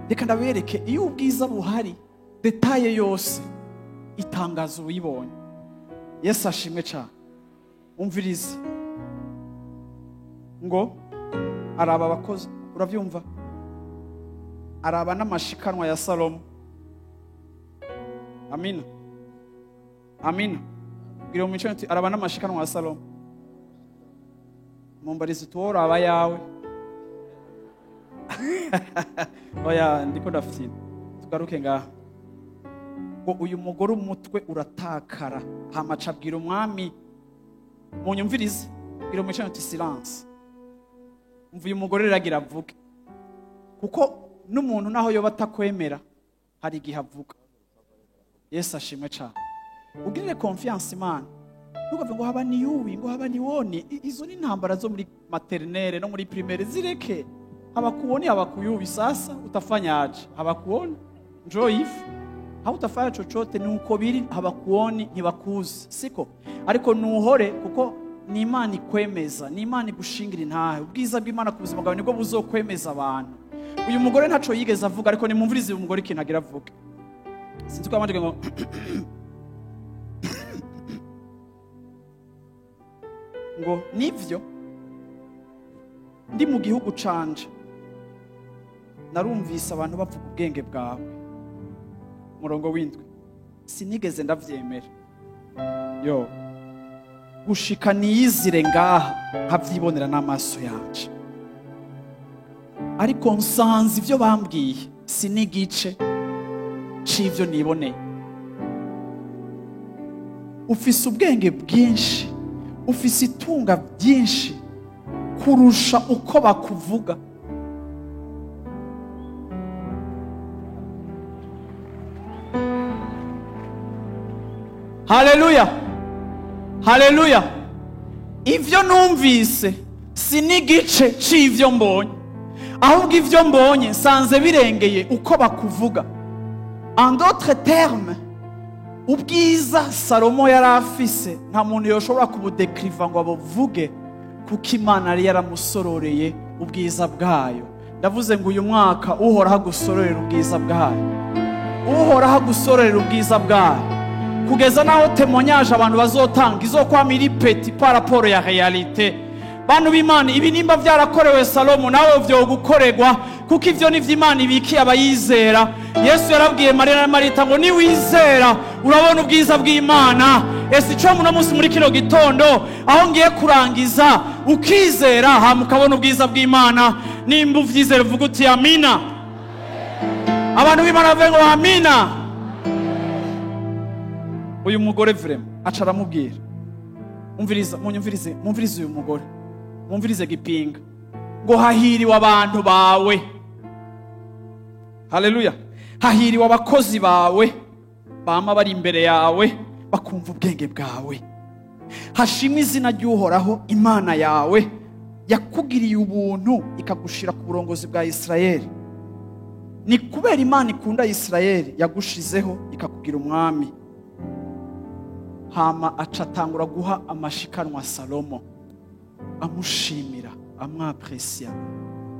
Reka ndabereke, iyo ubwiza buhari, détail yose itangaza uwuyibonye. Yesu ashimwe cyane. Umvirize ngo araba abakozi, urabyumva, araba n'amashikanwa ya Salomo. Amina, amina. Bwira mu mico uti: "Araba n'amashikanwa ya Salomo." Mumbarize uti: "Wowe uraba yawe?" Oya, ndiko ndafyina. Tugaruke ngaha. Ngo uyu mugore umutwe uratakara, hama aca abwira umwami. Munyumvirize. Bwira mu mico uti: "Silence." Umva, uyu mugore rero agira avuge, kuko n'umuntu naho yoba atakwemera hari igihe avuga. Yesu ashimwe cyane. Ugirire confiance Imana. Ntukavuge ngo haba niyuwi, ngo haba niwoni. Izo ni intambara zo muri maternelle no muri primaire, zireke. Habakuoni, hawakuyui, sasa utafanyaje? Habakuoni, njoo hivi, hautafanya chochote. Ni uko biri, habakuoni, ntibakuzi, siko? Ariko nuhore, kuko ni Imana ikwemeza, ni Imana igushingira intahe. Ubwiza bw'Imana ku buzima bwawe nibwo buzokwemeza abantu. Uyu mugore ntaco yigeze avuga, ariko nimumvirize uyu mugore ikintu agira avuge. Sinzi ko yabanje ngo nivyo, ndi mu gihugu canje narumvise abantu bavuga ubwenge bwawe. Murongo w'indwi: sinigeze ndavyemera yo gushika niyizire ngaha nkavyibonera n'amaso yanje, ariko nsanze ivyo bambwiye si n'igice c'ivyo niboneye. Ufise ubwenge bwinshi, ufise itunga byinshi kurusha uko bakuvuga. Haleluya, haleluya! Ivyo numvise si n'igice c'ivyo mbonye, ahubwo ivyo mbonye nsanze birengeye uko bakuvuga. En d'autres termes, ubwiza Salomo yari afise nta muntu yoshobora kubudekiriva ngo abuvuge, kuko Imana yari yaramusororeye ubwiza bwayo. Ndavuze ngo uyu mwaka Uhoraho agusororera ubwiza bwayo, Uhoraho agusororera ubwiza bwayo, kugeza n'aho témoignage abantu bazotanga izokwama iri petit par rapport ya réalité. Bantu b'Imana, ibi nimba byarakorewe Salomo, nawe vyogukorerwa, kuko ivyo nivyo Imana ibikiye abayizera. Yesu yarabwiye Mariya na Marita ngo: "Niwizera urabona ubwiza bw'Imana." Ese ico muno munsi, muri kino gitondo aho ngiye kurangiza, ukizera hama ukabona ubwiza bw'Imana? Nimba uvyizera, uvuga uti: "Amina." Abantu b'Imana bavuge ngo: "Amina." Uyu mugore vraiment aca aramubwira. Umviriza, munyumvirize, mumvirize uyu mugore, mumvirize gipinga. Ngo: "Hahiriwe abantu bawe." Haleluya! "Hahiriwe abakozi bawe bama bari imbere yawe, bakumva ubwenge bwawe. Hashimwe izina ry'Uhoraho Imana yawe, yakugiriye ubuntu ikagushira ku burongozi bwa Isirayeli. Ni kubera Imana ikunda Isirayeli yagushizeho ikakugira umwami." Hama aca atangura guha amashikanwa Salomo, amushimira, amwapresia.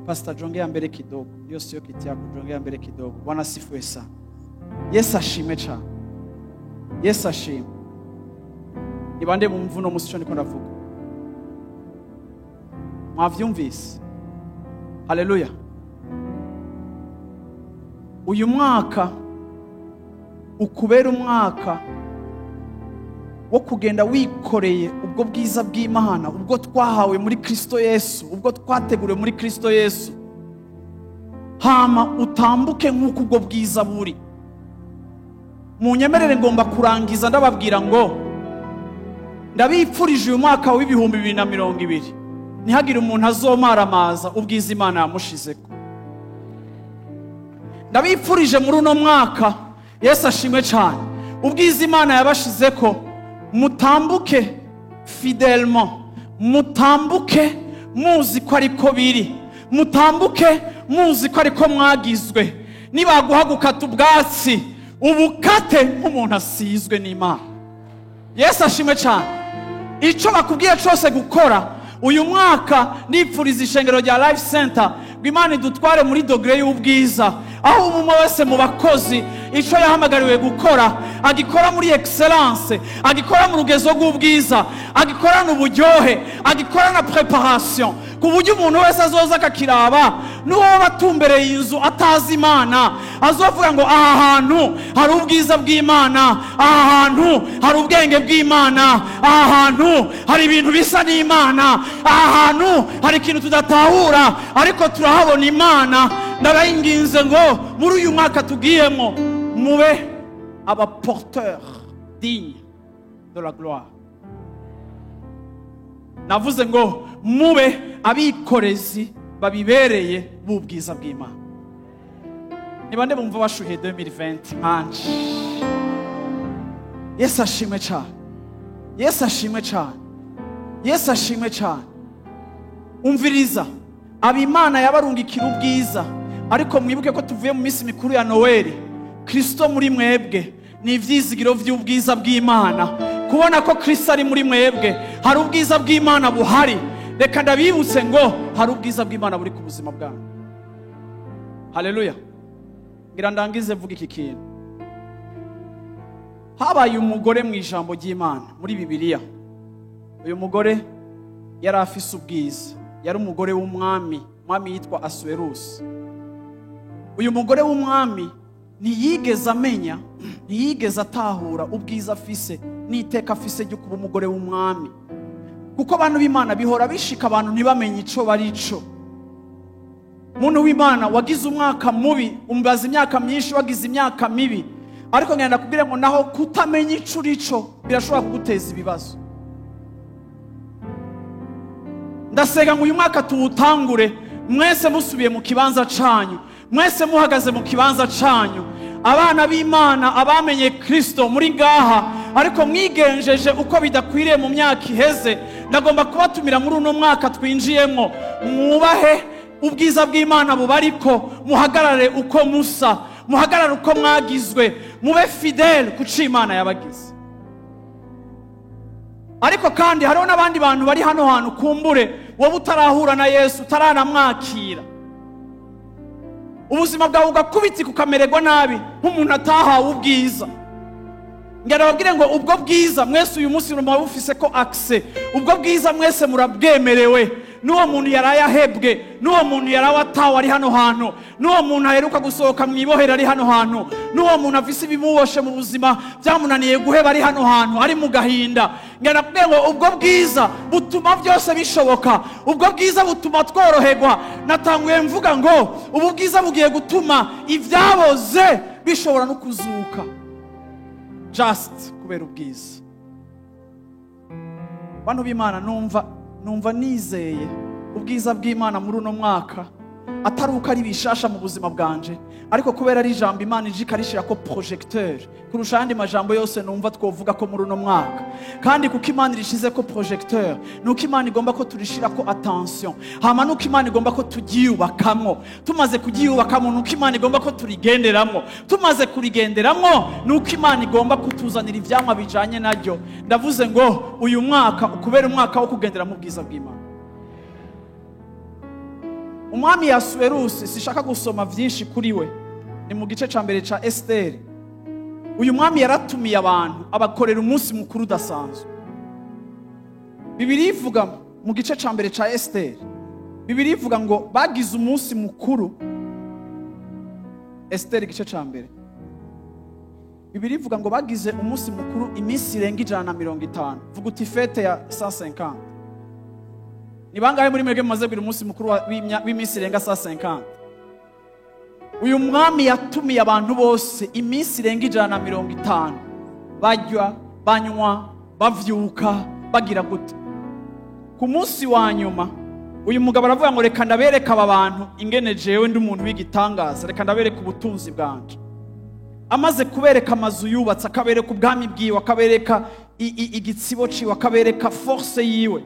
Pastor, jongea mbele kidogo. Hiyo sio kiti yako, jongea mbele kidogo. Bwana sifiwe sana. Yesu ashime cyane, Yesu ashime. Ni bande bumva uno musi ico ndiko ndavuga? Mwavyumvise? Haleluya! Uyu mwaka ukubera umwaka wo kugenda wikoreye ubwo bwiza bw'Imana, ubwo twahawe muri Kristo Yesu, ubwo twateguriwe muri Kristo Yesu, hama utambuke nk'uko ubwo bwiza buri. Munyemerere, ngomba kurangiza ndababwira ngo ndabipfurije uyu mwaka wa 2020 ntihagire umuntu azomaramaza ubwiza Imana yamushizeko. Ndabipfurije muri uno mwaka, Yesu ashimwe cyane, ubwiza Imana yabashizeko mutambuke fidèlement, mutambuke muzi ko ariko biri, mutambuke muzi ko ariko mwagizwe. Nibaguha gukata ubwatsi, ubukate nk'umuntu asizwe n'Imana. Yesu ashimwe cyane. Icyo bakubwiye cyose gukora uyu mwaka, nipfuriza ishengero rya Life Center. Ngo Imana idutware muri degré y'ubwiza, aho umwe wese mu bakozi icyo yahamagariwe gukora agikora muri excellence, agikora mu rugezo rw'ubwiza, agikorana uburyohe, agikorana préparation, ku buryo umuntu wese azoza akakiraba, n'uwo batumbereye inzu atazi Imana azovuga ngo: "Aha hantu hari ubwiza bw'Imana, aha hantu hari ubwenge bw'Imana, aha hantu hari ibintu bisa n'Imana, aha hantu hari ikintu tudatahura ariko turahabona Imana." Ndabayinginze ngo muri uyu mwaka tugiyemo mube aba porteur digne de la gloire. Navuze ngo mube abikorezi babibereye b'ubwiza bw'Imana. Ni bande bumva bashuhiye 2020 nkanje? Yesu ashimwe cyane, Yesu ashimwe cyane, Yesu ashimwe cyane. Umviriza, abimana yabarungikira ubwiza, ariko mwibuke ko tuvuye mu minsi mikuru ya Noweli. Kristo muri mwebwe ni ibyizigiro by'ubwiza bw'Imana. Kubona ko Kristo ari muri mwebwe, hari ubwiza bw'Imana buhari. Reka ndabibutse ngo hari ubwiza bw'Imana buri ku buzima bwanyu. Haleluya! Ngira ndangize mvuga iki kintu. Habaye umugore mu ijambo ry'Imana muri Bibiliya. Uyu mugore yari afise ubwiza, yari umugore w'umwami, umwami yitwa Asuwerusi. Uyu mugore w'umwami ntiyigeze amenya, ntiyigeze atahura ubwiza afise n'iteka afise ryo kuba umugore w'umwami. Kuko abantu b'Imana, bihora bishika abantu ntibamenye ico bari cyo. Muntu w'Imana, wagize umwaka mubi, umbaza imyaka myinshi wagize imyaka mibi, ariko ngenda kubwira ngo naho kutamenya ico uri cyo birashobora kuguteza ibibazo. Ndasenga ngo uyu mwaka tuwutangure mwese musubiye mu kibanza canyu, mwese muhagaze mu kibanza canyu. Abana b'Imana, abamenye Kristo muri ngaha ariko mwigenjeje uko bidakwiriye mu myaka iheze, ndagomba kubatumira muri uno mwaka twinjiyemo mwubahe ubwiza bw'Imana bubariko, muhagarare uko musa, muhagarare uko mwagizwe, mube fidèle ku co Imana yabagize. Ariko kandi hariho n'abandi bantu bari hano hantu, kumbure wowe utarahura na Yesu, utaranamwakira, ubuzima bwawe ugakubitika, ukamererwa nabi nk'umuntu atahawe ubwiza. Ngira babwire ngo ubwo bwiza mwese uyu munsi muba bufise ko accès, ubwo bwiza mwese murabwemerewe. N'uwo muntu yaraye ahebwe, n'uwo muntu yaraye atawe ari hano hantu, n'uwo muntu aheruka gusohoka mu ibohero ari hano hantu, n'uwo muntu afise ibimuboshe mu buzima byamunaniye guheba ari hano hantu, ari mu gahinda, ngira nakubwiye ngo ubwo bwiza butuma byose bishoboka, ubwo bwiza butuma tworoherwa. Natanguye mvuga ngo ubu bwiza bugiye gutuma ibyaboze bishobora no kuzuka, just kubera ubwiza. Bantu b'Imana, numva nizeye ubwiza bw'Imana muri uno mwaka, atari uko ari bishasha mu buzima bwanje, ariko kubera ari ijambo Imana ije ikarishira ko projecteur kurusha ayandi majambo yose numva twovuga ko muri uno mwaka. Kandi kuko Imana irishize ko projecteur, nuko Imana igomba ko turishira ko attention, hama nuko Imana igomba ko turyiyubakamwo. Tumaze kuryiyubakamwo, nuko Imana igomba ko turigenderamwo. Tumaze kurigenderamwo, nuko Imana igomba kutuzanira ivyamwa bijanye naryo. Ndavuze ngo uyu mwaka ukubera umwaka wo kugendera mu bwiza bw'Imana. Umwami Asuwerusi, sishaka gusoma vyinshi kuri we, ni mu gice ca mbere ca Esiteri. Uyu mwami yaratumiye abantu, abakorera umunsi mukuru udasanzwe. Bibiliya ivuga mu gice ca mbere ca Esiteri, Bibiliya ivuga ngo bagize umunsi mukuru. Esiteri igice ca mbere, Bibiliya ivuga ngo bagize umunsi mukuru iminsi irenga 150. Vuga uti: "Fête ya 150." Ni bangahe muri mwebwe mumaze kugira umunsi mukuru w'iminsi irenga 150? Uyu mwami yatumiye abantu bose iminsi irenga 150, barya, banywa, bavyuka, bagira gute. Ku munsi wa nyuma uyu mugabo aravuga ngo: "Reka ndabereka aba bantu ingene jewe ndi umuntu w'igitangaza, reka ndabereka ubutunzi bwanje." Amaze kubereka amazu yubatse, akabereka ubwami bwiwe, akabereka igitsibo ciwe, akabereka force yiwe,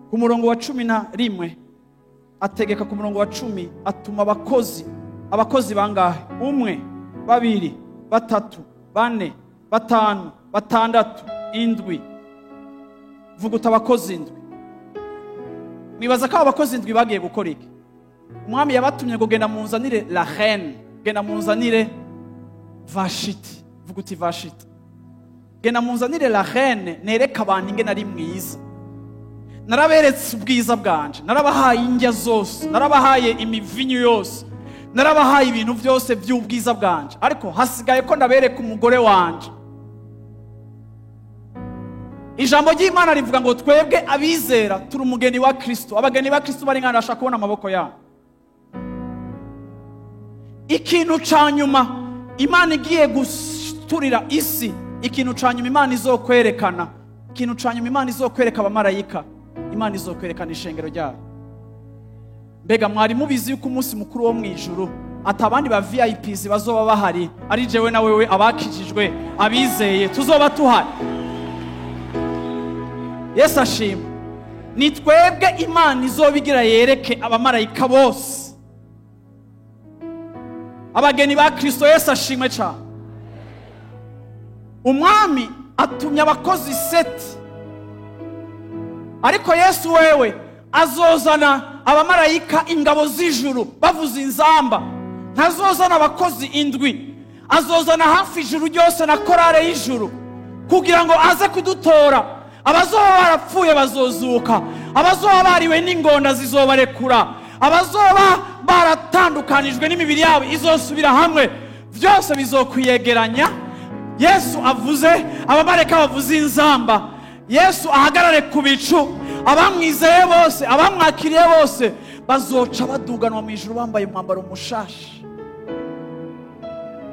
ku murongo wa 11 ategeka, ku murongo wa 10 atuma abakozi. Abakozi bangahe? Umwe, babiri, batatu, bane, batanu, batandatu, indwi. Vuga uti: "Abakozi indwi." Mwibaza ko abo bakozi indwi bagiye gukora iki? Umwami yabatumye ngo genda munzanire la reine, genda munzanire Vashiti. Vuga uti Vashiti. Genda munzanire la reine, nereke abantu ingene ari mwiza. Naraberetse ubwiza bwanje, narabahaye indya zose, narabahaye imivinyu yose, narabahaye ibintu byose by'ubwiza bwanje, ariko hasigaye ko ndabereka umugore wanje. Ijambo ry'Imana rivuga ngo twebwe abizera turi umugeni wa Kristo. Abageni ba Kristo bari nkana, bashaka kubona amaboko yabo. Ikintu ca nyuma Imana igiye guturira isi, ikintu ca nyuma Imana izokwerekana, ikintu ca nyuma Imana izokwereka abamarayika, Imana izokwerekana ishengero ryayo. Mbega mwari mubizi yuko umunsi mukuru wo mu ijuru atabandi ba VIPs bazoba bahari, ari jewe na wewe abakijijwe abizeye tuzoba tuhari? Yesu ashima. Ni twebwe Imana izobigira yereke abamarayika bose, abageni ba Kristo. Yesu ashimwe cyane. Umwami atumye abakozi 7, ariko Yesu wewe azozana abamarayika, ingabo z'ijuru bavuza inzamba. Ntazozana abakozi 7, azozana hafi ijuru ryose na korale y'ijuru kugira ngo aze kudutora. Abazoba barapfuye bazozuka, abazoba bariwe n'ingonda zizobarekura, abazoba baratandukanijwe n'imibiri yabo izosubira hamwe, byose bizokwiyegeranya. Yesu avuze, abamarayika bavuze inzamba, Yesu ahagarare ku bicu, abamwizeye bose, abamwakiriye bose bazoca baduganwa mu ijuru bambaye umwambaro mushasha.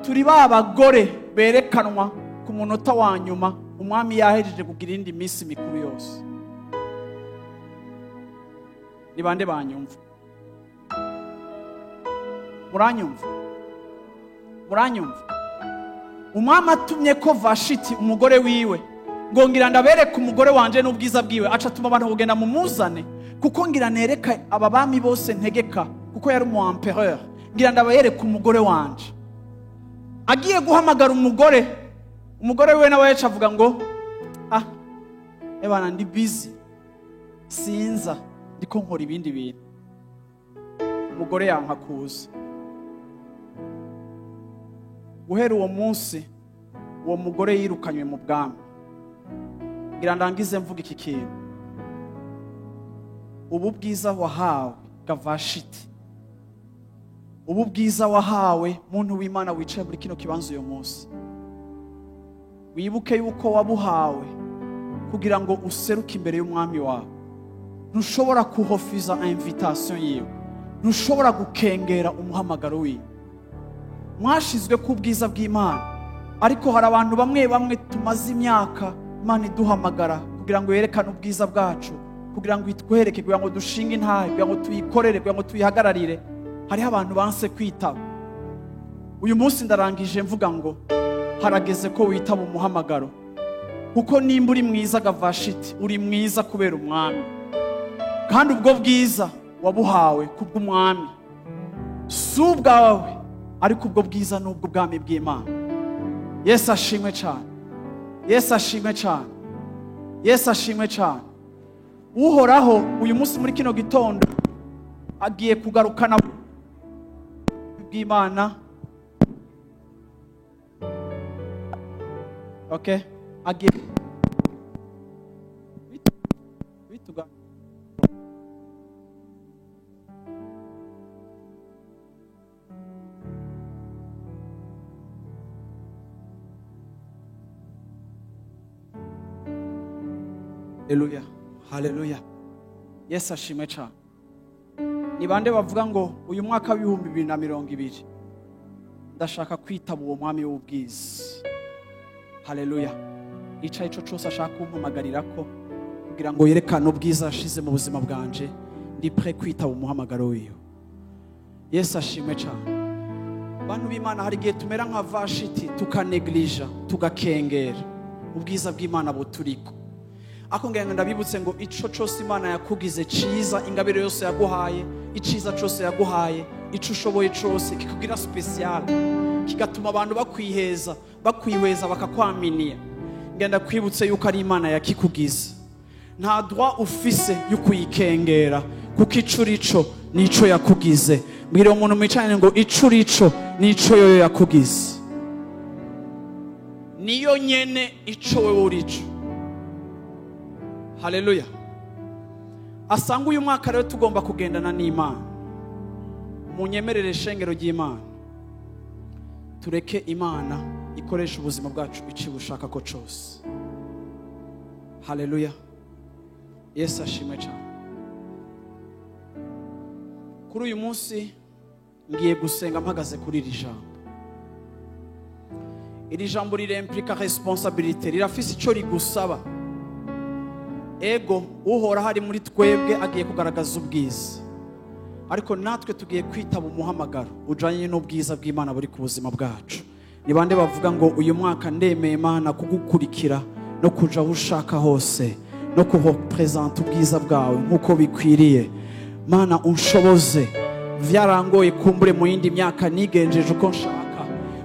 Turi ba bagore berekanwa ku munota wa nyuma, umwami yahejeje kugira indi minsi mikuru yose. Ni bande banyumva? Muranyumva? Muranyumva? Umwami atumye ko Vashiti umugore wiwe ngo ngira ndabereke umugore wanje n'ubwiza bwiwe, aca atuma abantu kugenda mumuzane, kuko ngira nereka aba bami bose ntegeka, kuko yari umu empereur, ngira ndabereke umugore wanje. Agiye guhamagara umugore, umugore wiwe nawe yaca avuga ngo ah, ebana ndi busy, sinza, ndiko nkora ibindi bintu. Umugore yanka kuza. Guhera uwo munsi uwo mugore yirukanywe mu bwami. Ngira ndangize mvuga iki kintu. Ubu bwiza wahawe Gavashiti, ubu bwiza wahawe muntu w'Imana wicaye muri kino kibanza uyu munsi, wibuke yuko wabuhawe kugira ngo useruke imbere y'umwami wawe. Ntushobora kuhofiza invitation yiwe, ntushobora gukengera umuhamagaro wiwe. Mwashizwe ku bwiza bw'Imana, ariko hari abantu bamwe bamwe tumaze imyaka Imana iduhamagara kugira ngo yerekane ubwiza bwacu, kugira ngo itwereke, kugira ngo dushinge intahe, kugira ngo tuyikorere, kugira ngo tuyihagararire. Hariho abantu banse kwitaba. Uyu munsi ndarangije mvuga ngo harageze ko witaba umuhamagaro, kuko nimba uri mwiza Gavashiti, uri mwiza kubera umwami, kandi ubwo bwiza wabuhawe kubw'umwami, si ubwawe, ariko ubwo bwiza ni ubw'ubwami bw'Imana. Yesu ashimwe cyane. Yesu ashimwe cyane. Yesu ashimwe cyane. Uhoraho uyu munsi muri kino gitondo agiye kugarukana bw'Imana. Okay, agiye bituga. Haleluya, haleluya. Yesu ashimwe cyane. Ni bande bavuga ngo uyu mwaka w'ibihumbi bibiri na mirongo ibiri ndashaka kwitaba uwo mwami w'ubwiza. Haleluya. Ica ico cose ashaka kumpamagarira ko kugira ngo yerekane ubwiza ashize mu buzima bwanje, ndi prêt kwitaba umuhamagaro wiwe. Yesu ashimwe cyane. Bantu b'Imana, hari igihe tumera nka Vashiti, tukaneglija, tugakengera ubwiza bw'Imana buturiko. Ako ngira ngo ndabibutse ngo ico cose Imana yakugize ciza, ingabire yose yaguhaye, iciza cose yaguhaye, ico ushoboye cose kikugira special, kigatuma abantu bakwiheza, bakwihweza, bakakwaminia. Ngenda kwibutse yuko ari Imana yakikugize. Nta droit ufise yo kuyikengera, kuko ico urico nico yakugize. Mbwira umuntu mwicaranye ngo ico urico nico yoyo yakugize, niyo nyene ico wewe urico. Haleluya. Asanga uyu mwaka rero tugomba kugendana n'Imana. Munyemerere shengero ry'Imana, tureke Imana ikoresha ubuzima bwacu ici bushaka ko cose. Haleluya. Yesu ashimwe cyane. Kuri uyu munsi ngiye gusenga mpagaze kuri iri jambo. Iri jambo riremplika responsabilité, rirafise ico rigusaba. Ego uhora hari muri twebwe agiye kugaragaza ubwiza, ariko natwe tugiye kwitaba umuhamagaro ujanye n'ubwiza bw'Imana buri ku buzima bwacu. Ni bande bavuga ngo uyu mwaka ndemeye Imana kugukurikira no kuja aho ushaka hose no kuhopresenta ubwiza bwawe nk'uko bikwiriye. Mana unshoboze. Vyarangoye kumbure mu yindi myaka nigenjeje uko nshaka,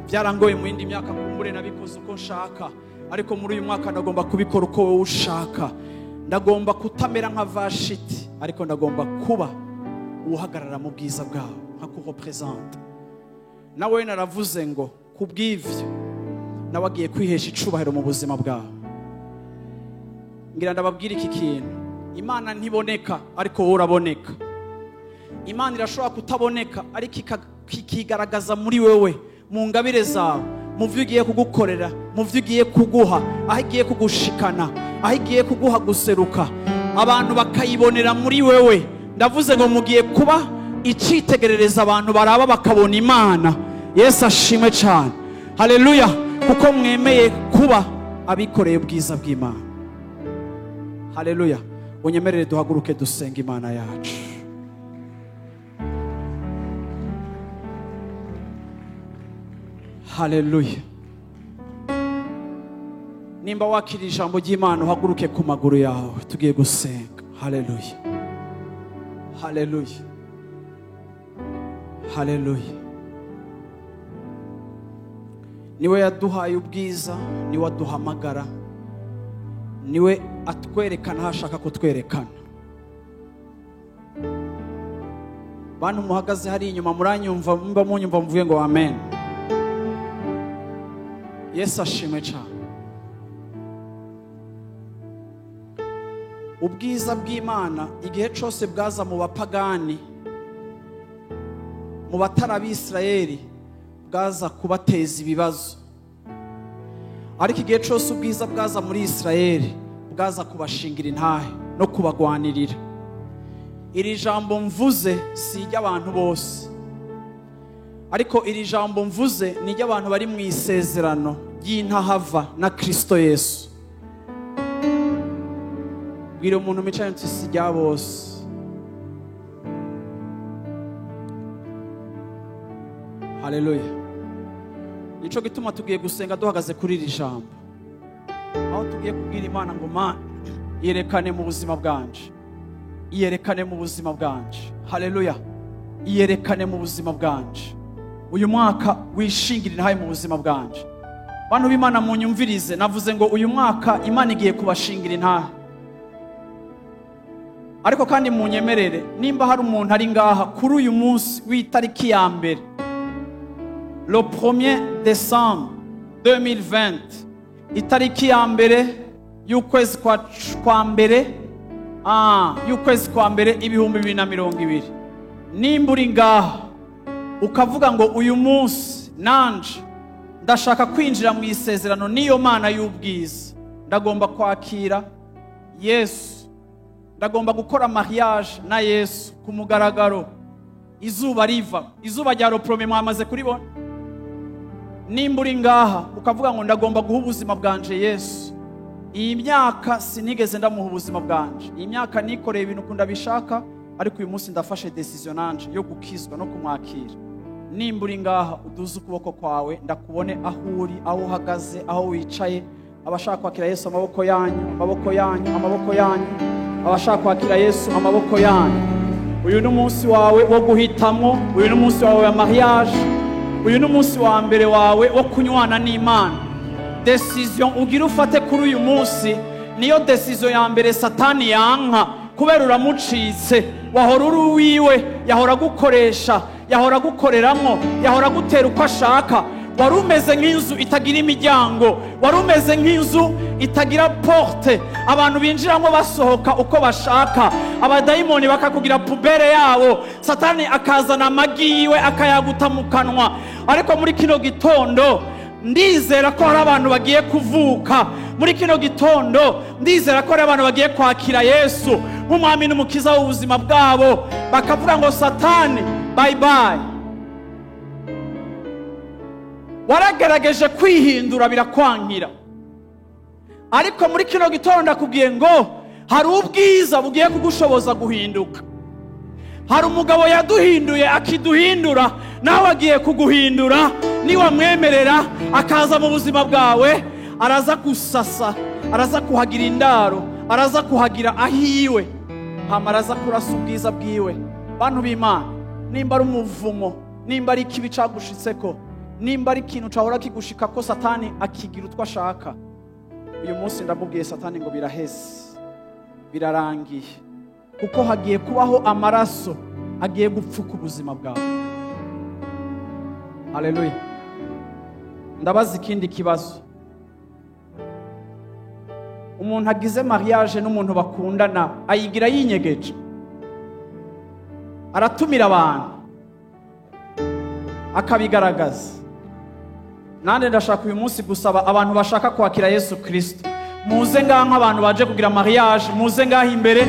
vyarangoye mu yindi myaka kumbure nabikoze uko nshaka, ariko muri uyu mwaka ndagomba kubikora uko wowe ushaka. Ndagomba kutamera nka Vashiti, ariko ndagomba kuba uhagarara mu bwiza bwawe nka kurepresenta. Nawe naravuze ngo kubw'ivyo nawe agiye kwihesha icubahiro mu buzima bwawe. Ngira ndababwira iki kintu, Imana ntiboneka ariko wowe uraboneka. Imana irashobora kutaboneka ariko ikigaragaza muri wewe, mu ngabire zawe, mu vyo igiye kugukorera, mu vyo igiye kuguha, aho igiye kugushikana, aho igiye kuguha guseruka, abantu bakayibonera muri wewe. Ndavuze ngo mugiye kuba icitegerereza abantu baraba bakabona Imana. Yesu ashimwe cyane. Haleluya. Kuko mwemeye kuba abikoreye ubwiza bw'Imana. Haleluya. Unyemerere duhaguruke dusenga Imana yacu. Haleluya. Nimba wakira ijambo ry'Imana uhaguruke ku maguru yawe, tugiye gusenga. Haleluya. Haleluya. Haleluya. Niwe yaduhaye ubwiza, niwe aduhamagara, niwe atwerekana aho ashaka kutwerekana. Bantu muhagaze hari inyuma muranyumva, mba munyumva mvuge ngo amen. Yesu ashimwe cyane. Ubwiza bw'Imana igihe cyose bwaza mu bapagani, mu batari abisirayeli, bwaza kubateza ibibazo. Ariko igihe cyose ubwiza bwaza muri Isirayeli, bwaza kubashingira intahe no kubagwanirira. Iri jambo mvuze si iry'abantu bose, ariko iri jambo mvuze ni iry'abantu bari mu isezerano ry'intahava na Kristo Yesu. Bwira umuntu mwicaye nti si irya bose. Haleluya. Nico gituma tugiye gusenga duhagaze kuri iri jambo, aho tugiye kubwira Imana ngo Mana iyerekane mu buzima bwanje, iyerekane mu buzima bwanje. Haleluya. Iyerekane mu buzima bwanje. Uyu mwaka wishingire intahe mu buzima bwanje. Bantu b'Imana munyumvirize, navuze ngo uyu mwaka Imana igiye kubashingira intahe. Ariko kandi munyemerere, nimba hari umuntu ari ngaha kuri uyu munsi w'itariki ya mbere, le 1er décembre 2020, itariki ya mbere y'ukwezi kwa mbere, y'ukwezi kwa mbere 2020, nimba uri ngaha ukavuga ngo uyu munsi nanje ndashaka kwinjira mu isezerano n'iyo Mana y'ubwiza, ndagomba kwakira Yesu, ndagomba gukora mariage na Yesu ku mugaragaro, izuba riva, izuba rya roprome mwamaze kuribona. Nimba uri ngaha ukavuga ngo ndagomba guha ubuzima bwanje Yesu, iyi myaka sinigeze ndamuha ubuzima bwanje, iyi myaka nikoreye ibintu ukunda bishaka, ariko uyu munsi ndafashe decision nanje yo gukizwa no kumwakira. Nimba uri ngaha uduze ukuboko kwawe, ndakubone aho uri, aho uhagaze, aho wicaye. Abashaka kwakira Yesu amaboko yanyu, amaboko yanyu, amaboko yanyu. Abashaka kwakira Yesu amaboko yanyu. Uyu ni umunsi wawe wo guhitamo, uyu ni umunsi wawe wa mariage, uyu ni umunsi wa mbere wawe wo kunywana n'Imana. Decision ugira ufate kuri uyu munsi niyo decision ya mbere Satani yanka, Kubera uramucitse. Wahora uri uwiwe, yahora agukoresha, yahora agukoreramwo, yahora agutera uko ashaka. Wari umeze nk'inzu itagira imiryango, wari umeze nk'inzu itagira porte, abantu binjiramo basohoka uko bashaka, abadayimoni bakakugira poubelle yabo, Satani akazana amagi yiwe akayaguta mu kanwa. Ariko muri kino gitondo ndizera ko hari abantu bagiye kuvuka. Muri kino gitondo ndizera ko hari abantu bagiye kwakira Yesu nk'umwami n'umukiza w'ubuzima bwabo, bakavuga ngo: "Satani, bye bye." Waragerageje kwihindura birakwankira, ariko muri kino gitondo ndakubwiye ngo hari ubwiza bugiye kugushoboza guhinduka. Hari umugabo yaduhinduye, akiduhindura, nawe agiye kuguhindura. Niwamwemerera akaza mu buzima bwawe, araza gusasa, araza kuhagira indaro, araza kuhagira ahiwe, hama araza kurasa ubwiza bwiwe. Bantu b'Imana, nimba ari umuvumo, nimba ari ikibi cagushitseko, nimba ari ikintu cahora kigushika ko Satani akigira utwo ashaka, uyu munsi ndamubwiye Satani ngo biraheze, birarangiye, kuko hagiye kubaho amaraso agiye gupfuka ubuzima bwawe. Haleluya! Ndabaza ikindi kibazo: umuntu agize mariage n'umuntu bakundana, ayigira yinyegeje, aratumira abantu, akabigaragaza. Nande ndashaka uyu munsi gusaba abantu bashaka kwakira Yesu Kirisito, muze ngaha nk'abantu baje kugira mariage, muze ngaha imbere,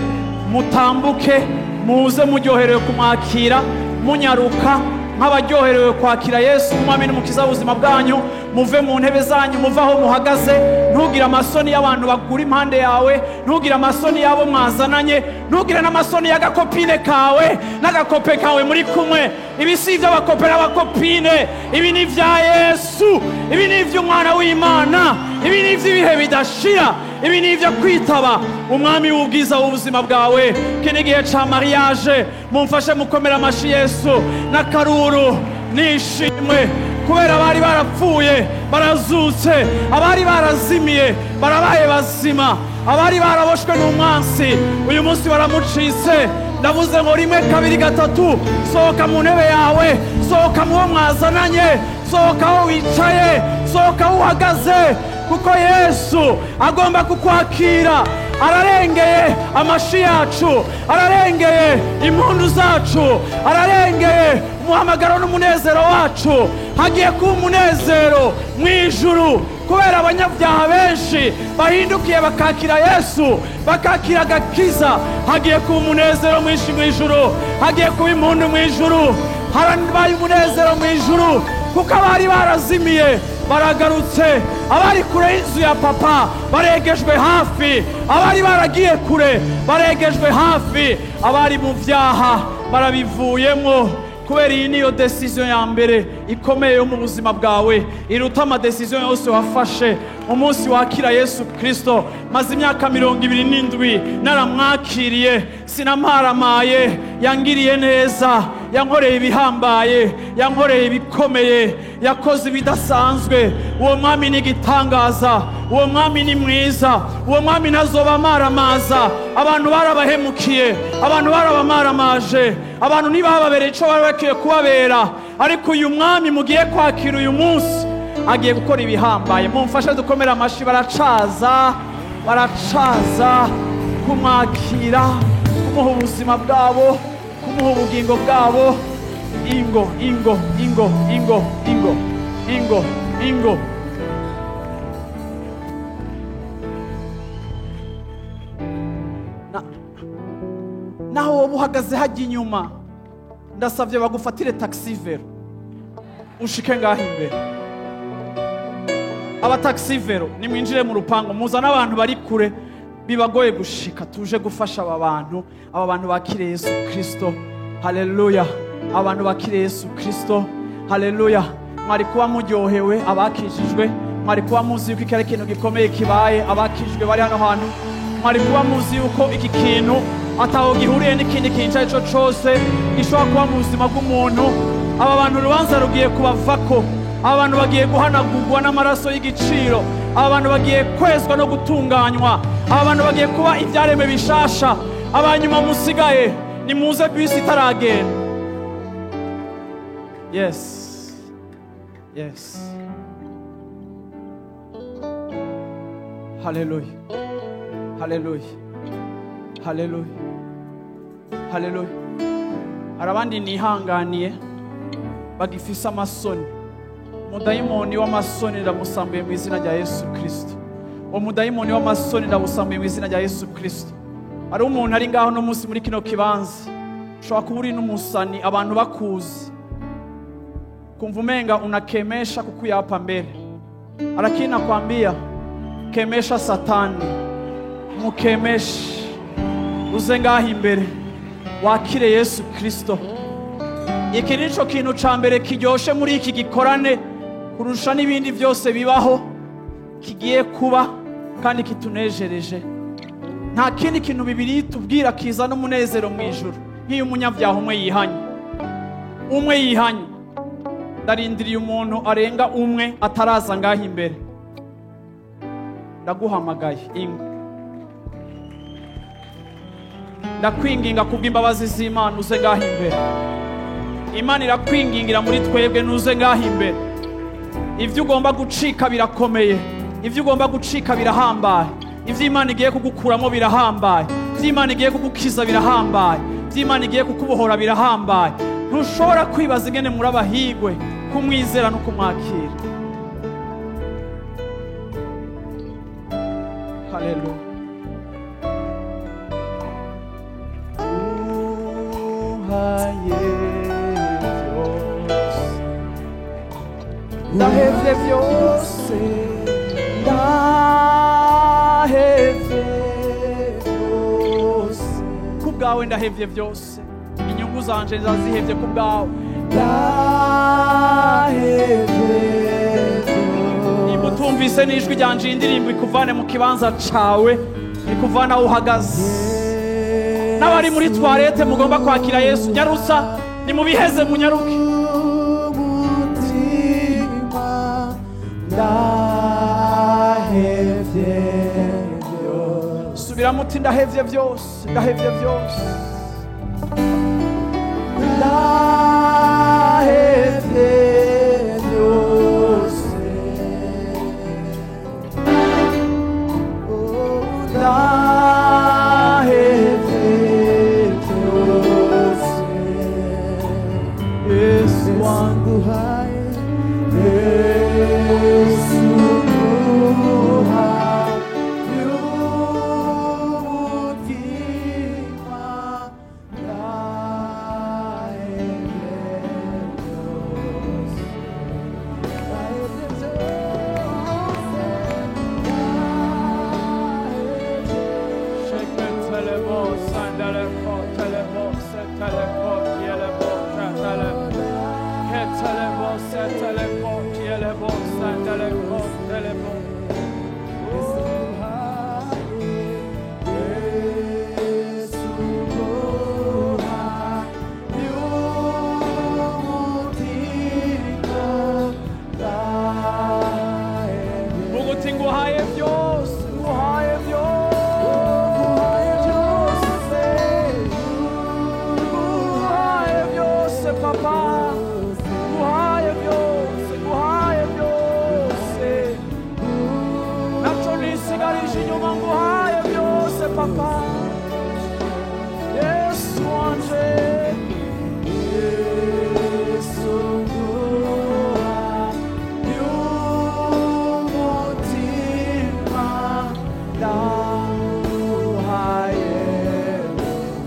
mutambuke, muze muryoherewe kumwakira, munyaruka nk'abaryoherewe kwakira Yesu umwami n'umukiza w'ubuzima bwanyu. Muve mu ntebe zanyu, muve aho muhagaze. Ntugire amasoni y'abantu bagura impande yawe, ntugire amasoni y'abo mwazananye, ntugire n'amasoni y'agacopine kawe n'agacopain kawe muri kumwe. Ibi si iby'abacopain n'abacopine, ibi ni ibya Yesu, ibi ni iby'umwana w'Imana, ibi ni iby'ibihe bidashira, ibi ni ibyo kwitaba umwami w'ubwiza w'ubuzima bwawe. Iki ni igihe ca mariage. Mumfashe mukomera amashi Yesu n'akaruru n'ishimwe, kubera abari barapfuye barazutse, abari barazimiye barabaye bazima, abari baraboshwe n'umwansi uyu munsi baramucitse. Ndavuze ngo rimwe, kabiri, gatatu, sohoka mu ntebe yawe, sohoka mu wo mwazananye, sohoka aho wicaye, sohoka aho uhagaze, kuko Yesu agomba kukwakira. Ararengeye amashi yacu, ararengeye impundu zacu, ararengeye umuhamagaro n'umunezero wacu. Hagiye kuba umunezero mu ijuru kubera abanyabyaha benshi bahindukiye bakakira Yesu, bakakira agakiza. Hagiye kuba umunezero mwinshi mu ijuru, hagiye kuba impundu mu ijuru. Harabaye umunezero mu ijuru kuko abari barazimiye baragarutse, abari kure y'inzu ya papa baregejwe hafi, abari baragiye kure baregejwe hafi, abari mu byaha barabivuyemo. Kubera iyi niyo décision ya mbere ikomeye yo mu buzima bwawe, iruta amadécision yose wafashe, umunsi wakira Yesu Kirisito. Maze imyaka 27 naramwakiriye, sinamparamaye. Yangiriye neza, yankoreye ibihambaye, yankoreye ibikomeye, yakoze ibidasanzwe. Uwo mwami ni igitangaza, uwo mwami ni mwiza, uwo mwami ntazoba amaramaza. Abantu barabahemukiye, abantu barabamaramaje, abantu ntibababereye icyo bari bakwiye kubabera, ariko uyu mwami mugiye kwakira uyu munsi agiye gukora ibihambaye. Mumfashe dukomere amashi. Baracaza, baracaza kumwakira, kumuha ubuzima bwabo, kumuha ubugingo bwabo. Ingo, ingo, ingo, ingo, ingo, ingo, ingo. Naho wowe uhagaze hajya inyuma, ndasabye bagufatire taxi vélo ushike ngaho imbere. Abataxi vélo, nimwinjire mu rupangu, muzane abantu bari kure bibagoye gushika. Tuje gufasha aba bantu, aba bantu bakiriye Yesu Kristo. Haleluya! Abantu bakiriye Yesu Kristo, haleluya! Mwari kuba muryohewe abakijijwe, mwari kuba muzi yuko iki ari ikintu gikomeye kibaye. Abakijijwe bari hano hantu, mwari kuba muzi yuko iki kintu ataho gihuriye n'ikindi kintu icyo ari cyo cyose gishobora kuba mu buzima bw'umuntu. Aba bantu urubanza rugiye kubavako, aba bantu bagiye guhanagurwa n'amaraso y'igiciro, aba bantu bagiye kwezwa no gutunganywa, aba bantu bagiye kuba ibyaremwe bishasha. Abanyuma musigaye, nimuze bisi itaragenda. Yes, yes, haleluya, haleluya, haleluya, haleluya. Hari abandi nihanganiye bagifise amasoni. Umudayimoni w'amasoni ndamusambuye mu izina rya Yesu Kristo. Uwo mudayimoni w'amasoni ndamusambuye mu izina rya Yesu Kristo. Hari umuntu ari ngaho no munsi muri kino kibanza, ushobora kuba uri n'umusani, abantu bakuzi, kumva umenga unakemesha kukuyapa mbere, lakini nakwambia kemesha Satani, mukemeshe, uze ngaho imbere wakire Yesu Kristo. Iki nico kintu ca mbere kiryoshe muri iki gikorane kurusha n'ibindi byose bibaho kigiye kuba kandi kitunejereje. Nta kindi kintu Bibiliya itubwira kizana umunezero mu ijuru nk'iyo umunyabyaha umwe yihanye. Umwe yihanye. Ndarindiriye umuntu arenga umwe ataraza ngaho imbere. Ndaguhamagaye ingo, ndakwinginga kubw'imbabazi z'Imana uze ngaho imbere. Imana irakwingingira muri twebwe, nuze ngaho imbere. Ivyo ugomba gucika birakomeye, ivyo ugomba gucika birahambaye, ivyo Imana igiye kugukuramo birahambaye, ivyo Imana igiye kugukiza birahambaye, ivyo Imana igiye kukubohora birahambaye. Ntushobora kwibaza ingene muri abahigwe kumwizera no kumwakira. Haleluya. Uhaye byose, ndahevye byose, ndahevye byose kubwawe, ndahevye byose, inyungu zanje ndazihevye kubwawe, ndahevye byose. Nimba utumvise n'ijwi ryanje, iyi ndirimbo ikuvane mu kibanza cawe, ikuvane aho uhagaze. N'abari muri toilette mugomba kwakira Yesu, nyarutsa, nimubiheze munyaruke. Umutima ndahevye byose, Subiramo uti ndahevye byose, ndahevye byose, ndahevye byose, ndahevye byose. Yesu wangu, nguhaye, Yesu nguhaye umutima, ndahevye byose, ndahevye byose, Sheketelebo, sandeleko, telebo, seteleko, tielebo, tratele. Ketelebo, seteleko, tielebo, sandeleko, telebo. Yesu nguhaye umutima, ndahevye Vuga uti nguhaye byose, nguhaye byose, nguhaye byose papa, nguhaye byose, nguhaye byose, naco nisigarije inyuma, nguhaye byose papa, Yesu wanje. Yesu nguhaye umutima, ndaguhaye.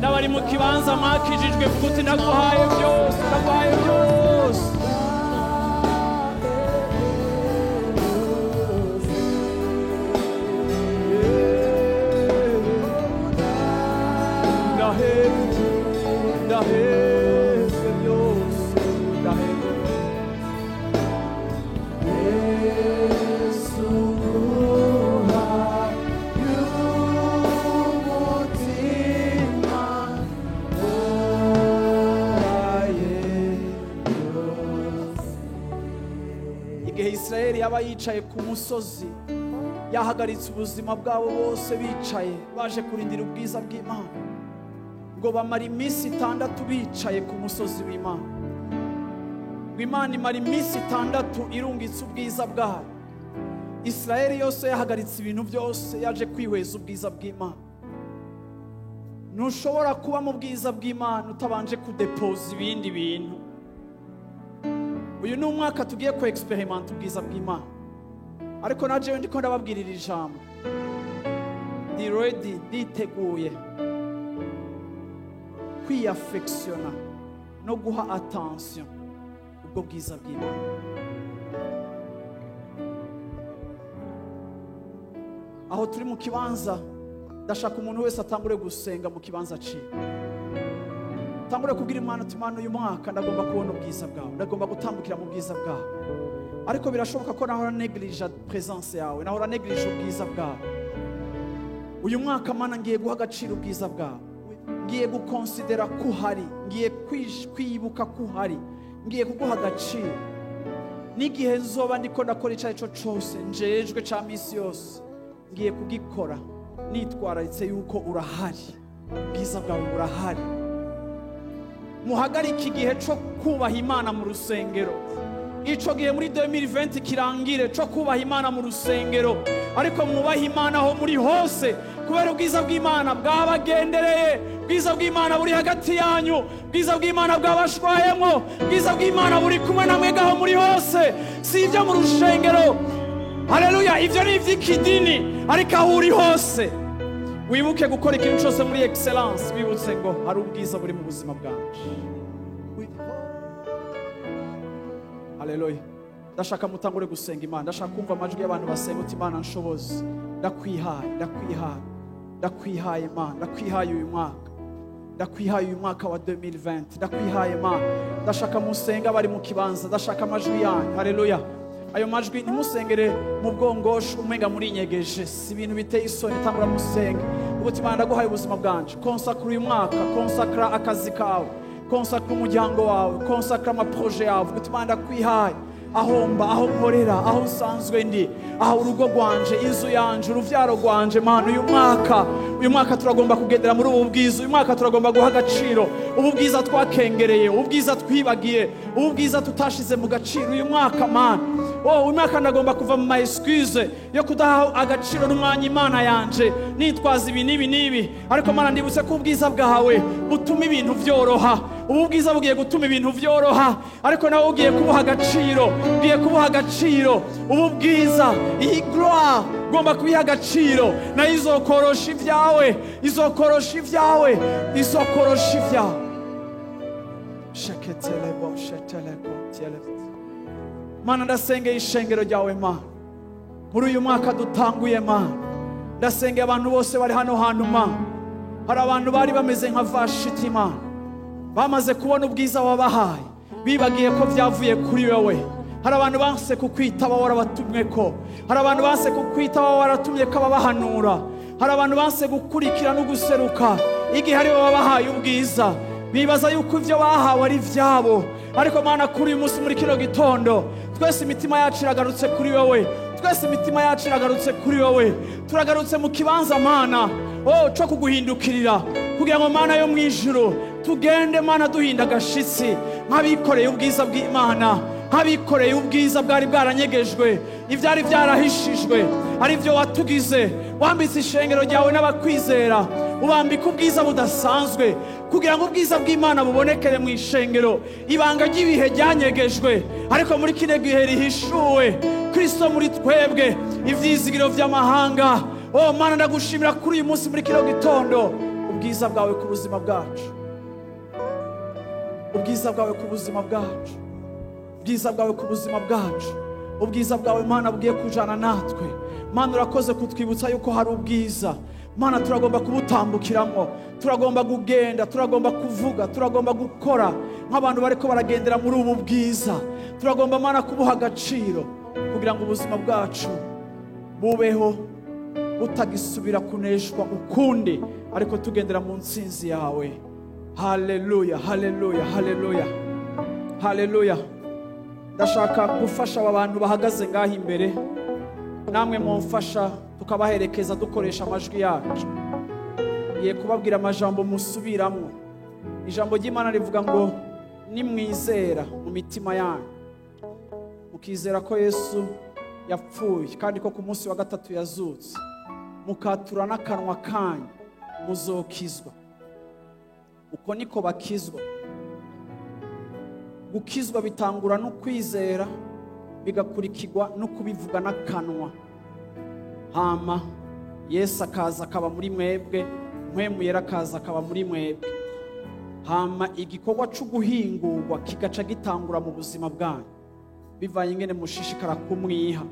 N'abari mu kibanza mwakijijwe, vuga uti ndaguhaye byose, ndaguhaye byose. Ndahevye, ndahevye byose, ndahevye. Yesu nguhaye umutima, ndaguhaye byose. Igihe Isirayeli yaba yicaye ku musozi, yahagaritse ubuzima bwabo bose, bicaye baje kurindira ubwiza bw'Imana. Ngo bamara iminsi 6 bicaye ku musozi w'Imana. Ngo Imana imara iminsi 6 irungitse ubwiza bwayo. Israeli yose yahagaritse ibintu byose yaje kwihweza ubwiza bw'Imana. Ntushobora kuba mu bwiza bw'Imana utabanje kudepoza ibindi bintu. Uyu ni umwaka tugiye ku experiment ubwiza bw'Imana. Ariko naje ndiko ndababwirira ijambo. Ndi ready, nditeguye kwiyafectiona no guha attention ubwo bwiza bw'Imana. Aho turi mu kibanza, ndashaka umuntu wese atangure gusenga mu kibanza ciwe. Tangure kubwira Imana uti Imana uyu mwaka ndagomba kubona ubwiza bwawe, ndagomba gutambukira mu bwiza bwawe. Ariko birashoboka ko nahora neglige presence yawe, nahora neglige ubwiza bwawe. Uyu mwaka Mana ngiye guha agaciro ubwiza bwawe, ngiye gukonsidera ko uhari, ngiye kwibuka ko uhari, ngiye kuguha agaciro. N'igihe nzoba ndiko ndakora ico arico cose njejwe ca misi yose, ngiye kugikora nitwararitse yuko urahari, ubwiza bwawe burahari. Muhagarike igihe cyo kubaha Imana mu rusengero. Ico gihe muri 2020 kirangire cyo kubaha Imana mu rusengero, ariko mwubaha Imana aho muri hose, kubera ubwiza bw'Imana bwabagendereye, ubwiza bw'Imana buri hagati yanyu, ubwiza bw'Imana bwabashwayemo, ubwiza bw'Imana buri kumwe namwe aho muri hose. Si ibyo mu rusengero, haleluya, ivyo ni ivy'ikidini, ariko aho uri hose wibuke gukora ikintu cyose muri excellence, wibutse ngo hari ubwiza buri mu buzima bwanje. Haleluya. Ndashaka mutangure gusenga Imana, ndashaka kumva amajwi y'abantu basenga uti Imana nshoboze, ndakwihaye, ndakwihaye, ndakwihaye Imana, ndakwihaye uyu mwaka, ndakwihaye uyu mwaka wa 2020, ndakwihaye Imana. Ndashaka musenga bari mu kibanza, ndashaka amajwi yanyu. Haleluya. Ayo majwi ntimusengere mu bwongosho umenga muri nyegeje, si ibintu biteye isoni. Tangura musenga ubuti Imana ndaguhaye ubuzima bwanje, konsakra uyu mwaka, konsakra akazi kawe, konsakra umuryango wawe, konsakra amaproje yawe. Ubuti Imana ndakwihaye, aho mba, aho nkorera, aho nsanzwe ndi, aho urugo rwanje, inzu yanje, uruvyaro rwanje. Mana uyu mwaka turagomba kugendera muri ubu bwiza, uyu mwaka turagomba guha agaciro ubu bwiza twakengereye, ubu bwiza twibagiye, ubu bwiza tutashize mu gaciro. Uyu mwaka Mana, uyu mwaka ndagomba kuva mu ma excuse yo kudaha agaciro n'umwanya Imana yanje, nitwaza ibi n'ibi n'ibi. Ariko Mana ndibutse ko ubwiza bwawe butuma ibintu vyoroha, ubu bwiza bugiye gutuma ibintu vyoroha, ariko nawe ugiye kubuha agaciro, ugiye kubuha agaciro ubu bwiza, iyi gloire ugomba kubiha agaciro, nayo izokorosha ibyawe, izokorosha ibyawe, izokorosha ibyawe. Sheketelebo, shetelebo, telebo. Mana ndasengeye ishengero ryawe Mana, muri uyu mwaka dutanguye Mana, ndasengeye abantu bose bari hano hantu Mana. Hari abantu bari bameze nka Vashiti Mana, bamaze kubona ubwiza wabahaye, bibagiye ko byavuye kuri wewe. Hari abantu banse kukwitaba warabatumwe ko, hari abantu banse kukwitaba waratumye ko ababahanura, hari abantu banse gukurikira no guseruka igihe ari bo babahaye ubwiza, bibaza yuko ivyo bahawe ari ivyabo. Ariko Mana kuri uyu munsi muri kino gitondo twese imitima yacu iragarutse kuri wewe, twese imitima yacu iragarutse kuri wewe, turagarutse mu kibanza Mana cyo kuguhindukirira, kugira ngo Mana yo mwijuru tugende Mana duhinda agashitsi nk'abikoreye ubwiza bw'Imana, nk'abikoreye ubwiza bwari bwaranyegejwe, ivyari byarahishijwe, ari byo watugize. Wambitse ishengero ryawe n'abakwizera, ubambika ubwiza budasanzwe, kugira ngo ubwiza bw'Imana bubonekere mu ishengero. Ibanga ry'ibihe ryanyegejwe, ariko muri kino gihe rihishuwe Kristo muri twebwe, ivyizigiro vy'amahanga. Mana ndagushimira kuri uyu munsi muri kino gitondo, ubwiza bwawe ku buzima bwacu, ubwiza bwawe ku buzima bwacu, ubwiza bwawe ku buzima bwacu, ubwiza bwawe Mana bugiye kujana natwe. Mana urakoze kutwibutsa yuko hari ubwiza. Mana turagomba kubutambukiramo, turagomba kugenda, turagomba kuvuga, turagomba gukora nk'abantu bariko baragendera muri ubu bwiza. Turagomba Mana kubuha agaciro kugira ngo ubuzima bwacu bubeho butagisubira kuneshwa ukundi, ariko tugendera mu ntsinzi yawe. Haleluya, haleluya, haleluya, haleluya. Ndashaka gufasha aba bantu bahagaze ngaho imbere, namwe mumfasha tukabaherekeza dukoresha amajwi yacu. Ngiye kubabwira amajambo musubiramo. Ijambo ry'Imana rivuga ngo nimwizera mu mitima yanyu, mukizera ko Yesu yapfuye kandi ko ku munsi wa gatatu yazutse, mukatura n'akanwa kanyu, muzokizwa. Uko niko bakizwa. Gukizwa bitangura no kwizera, bigakurikirwa no kubivuga n'akanwa. Hama Yesu akaza akaba muri mwebwe, Mpwemu Yera akaza akaba muri mwebwe. Hama igikorwa cyo guhingurwa kigaca gitangura mu buzima bwanyu, bivanye ingene mushishikara kumwiha.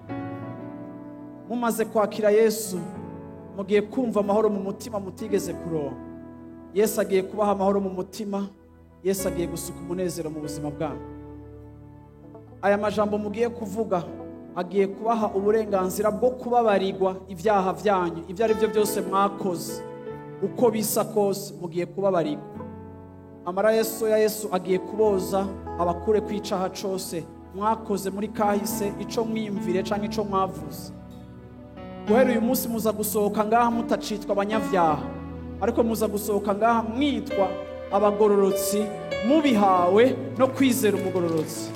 Mumaze kwakira Yesu, mugiye kumva amahoro mu mutima mutigeze kuronka. Yesu agiye kubaha amahoro mu mutima, Yesu agiye gusuka umunezero mu buzima bwanyu. Aya majambo mugiye kuvuga agiye kubaha uburenganzira bwo kubabarirwa ibyaha byanyu, ibyo ari byo byose mwakoze, uko bisa kose mugiye kubabarirwa. Amaraso ya Yesu agiye kuboza, abakure kwicaha cose mwakoze muri kahise, ico mwiyumvire canke ico mwavuze. Guhera uyu munsi muza gusohoka ngaha mutacitwa abanyavyaha, ariko muza gusohoka ngaha mwitwa abagororotsi, mubihawe no kwizera umugororotsi.